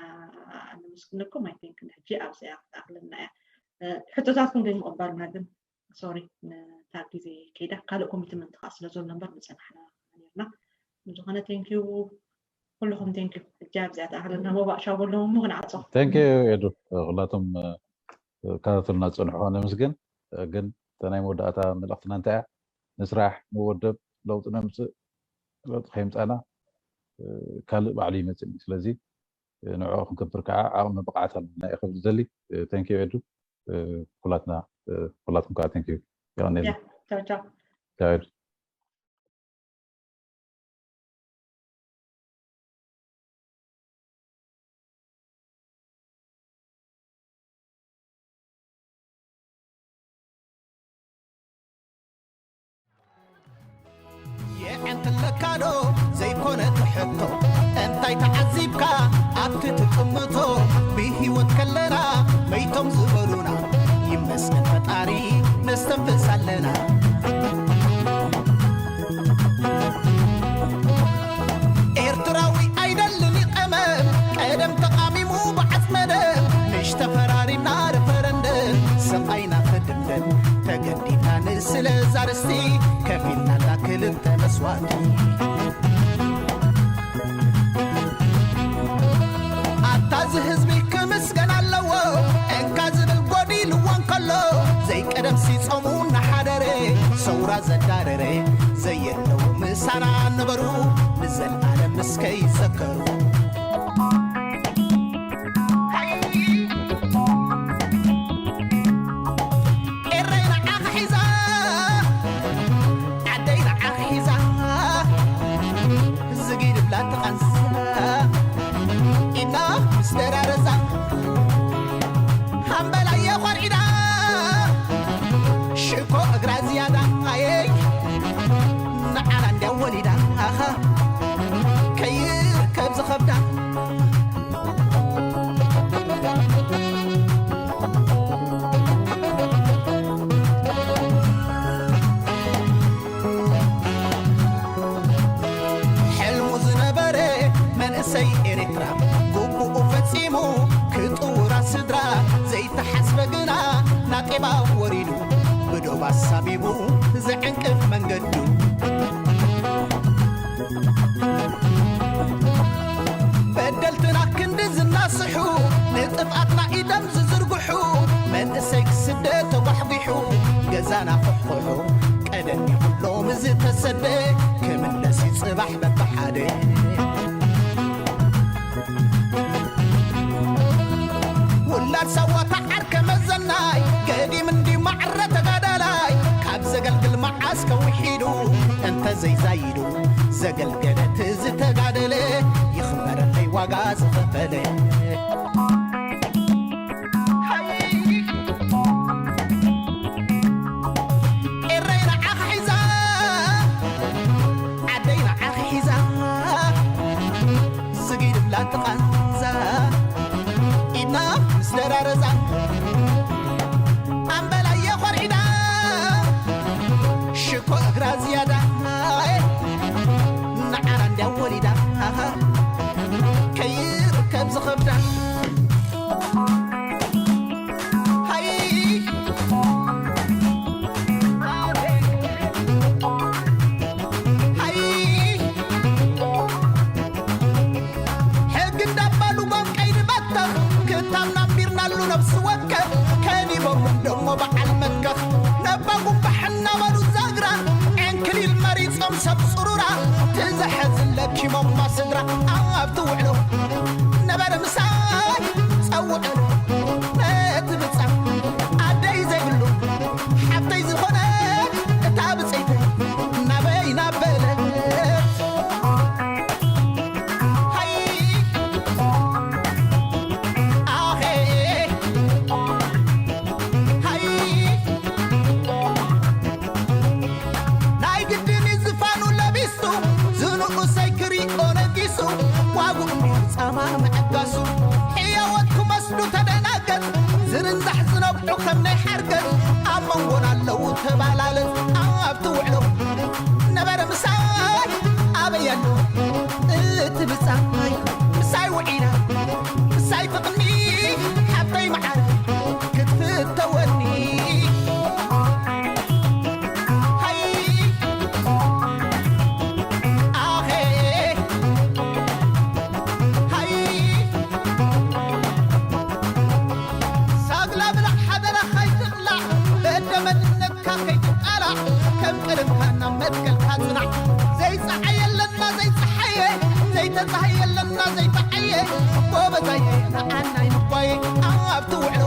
ነመስግነኩም። ኣይ ቲንክ ንሕጂ ኣብዚኣ ክትኣኽለና እያ ሕቶታትኩም ዘይምቕባልና ግን ሶሪ ነታ ግዜ ከይዳ ካልእ ኮሚትመንት ከዓ ስለ ዘሎ እምበር ምፀናሕና ነርና። ብዝኾነ ቴንኪዩ ኩልኹም ቴንኪዩ። ሕጂ ኣብዚኣ ተኣኽለና ሞባእ ሻው ኣለዎ እሞ ክንዓፆ። ቴንኪዩ ኤዱ። ኩላቶም ካታተልና ዝፀንሑ ነመስግን። ግን እታ ናይ መወዳእታ መልእኽትና እንታይ እያ? ንስራሕ፣ ንወደብ፣ ለውጢ ነምፅእ። ለውጢ ከይምፃና ካልእ ባዕሉ ይመፅእ እዩ። ስለዚ ንዕኡ ክንገብር ከዓ ዓቕሚ ብቕዓት ኣለና እየ ክብል ዝደሊ። ቴንኪዩ ኤዱ። ኩላትና ኩላትኩም ከዓ ቴንኪዩ። የቐንየልና። ቻው። ካዶ ዘይኮነ ትሕቶ እንታይ ተዓዚብካ ኣብቲ ትጥምቶ? ብህይወት ከለና መይቶም ዝበሉና ይመስገን ፈጣሪ ነስተንፍስ ኣለና። ኤርትራዊ ኣይደልን ይቐመም ቀደም ተቓሚሙ ብዓጽመደም ንሽ ተፈራሪምና ረፈረንደም ሰቓይና ፈድምደም ተገዲድና ንስለ ዛርስቲ ከፊልናላ ክልተ መስዋእቲ። ኣታ እዚ ህዝቢ ክምስገን ኣለዎ እንካ ዝብል ጎዲልዎ እንከሎ ዘይቀደም ሲጾሙ እናሓደረ ሰውራ ዘዳረረ ዘየለዉ ምሳና ነበሩ ንዘለዓለም እስከ ይዘከሩ። ኤረይ ንዓኺ ሒዛ ዓደይ ንዓኺ ሒዛ ዝጊድ ብላ ተቓንዛ ኢድና ምስ ደራረዛ ሃምበላየ ኾርዒዳ ሽኮ እግራ ዝያዳ ኣየይ ንዓና እንድያ ወሊዳ ኣኻ ከይርከብ ዝኸብዳ። ሕልሙ ዝነበረ መንእሰይ ኤርትራ ግቡኡ ፈጺሙ ክጥውራ ስድራ ዘይተሓስበ ግና ናጤባ ወሪዱ ብዶብ ኣሳቢቡ ዘዕንቅፍ መንገዱ በደልትና ክንዲ ዝናስሑ ንጥፍኣትና ኢደም ዝዝርግሑ መንእሰይ ክስደት ተጓሕጒሑ ገዛና ኩሕኩሑ ቀደም ይኹሎም ዝተሰደ ክምለስ እዩ ጽባሕ በብሓደ። ውላድ ሳዋ ተዓርከ መዘናይ ገዲም እንዲ ማዕረ ተጋዳላይ ካብ ዘገልግል መዓስ ከውሒዱ እንተ ዘይዛይዱ ዘገልገለት ዝተጋደለ ይኽበረለይ ዋጋ ዝኸፈለ። ኤረይ ንዓኺ ሒዛ ዓደይ ንዓኺ ሒዛ ዝጊድ ብላ ትቓንዛ ኢድና ምስ ደራረዛ ኣምበላ የኾርዒዳ ሽኮ እግራ ዝያዳ ንዓና እንድያ ወሊዳ ከይርከብ ዝኸብዳ ሃይ ሃይ ሕጊ እንዳባሉ ጓንቀይ ንበተኽ ክታብና ኣንቢርናሉ ነብሲ ወከፍ ከዲቦም ደሞ በዓል መትከኽ ነባ ጉንባሕ እናበሉ ዛግራ ዕንክሊል መሪጾም ሰብ ጽሩራ ትዘሐዝን ለኪሞማ ስድራ ኣብቲ ውዕሎ ነበረ ምሳይ ጸውዕሉ ነቲ ብጻ ኣደይ ዘይብሉ ሓብተይ ዝኾነ እታ ብጸይቲ ናበይ ናበለት ሃይ ኣኼ ሃይ ናይ ግድን እዩ ዝፋኑ ለቢሱ ዝንኡሰይ ክሪኦ ነጊሱ ዋጉ እንዲዩ ጻማ ምዕጋሱ ሕያወት ክመስሉ ተደናገጽ ዝርንዛሕ ዝነብዑ ከም ናይ ሓርገጽ ኣብ መንጎና ኣለዉ ተባላለጽ ኣብቲ ውዕሎ ነበረ ምሳይ ኣበይ ኣሎ እቲ ብጻይ ምሳይ ውዒላ ምሳይ ፍቕኒ ሓብተይ መዓር ክትፍተወኒ ሃይ ኣኼ ሃይ ሳግላ ብላዕ ሓደራ ኸይትቕላዕ በደ መንነትካ ከይትጣላዕ ከም ቀደምካ ናብ መትከልካ ጽናዕ ዘይጸዓየ ኣለና ዘይጸሓየ ዘይተጻሃየ ኣለና ዘይተዓየ ጎበዛየ ንዓናይ ንኳየ ኣብቲ ውዕሎ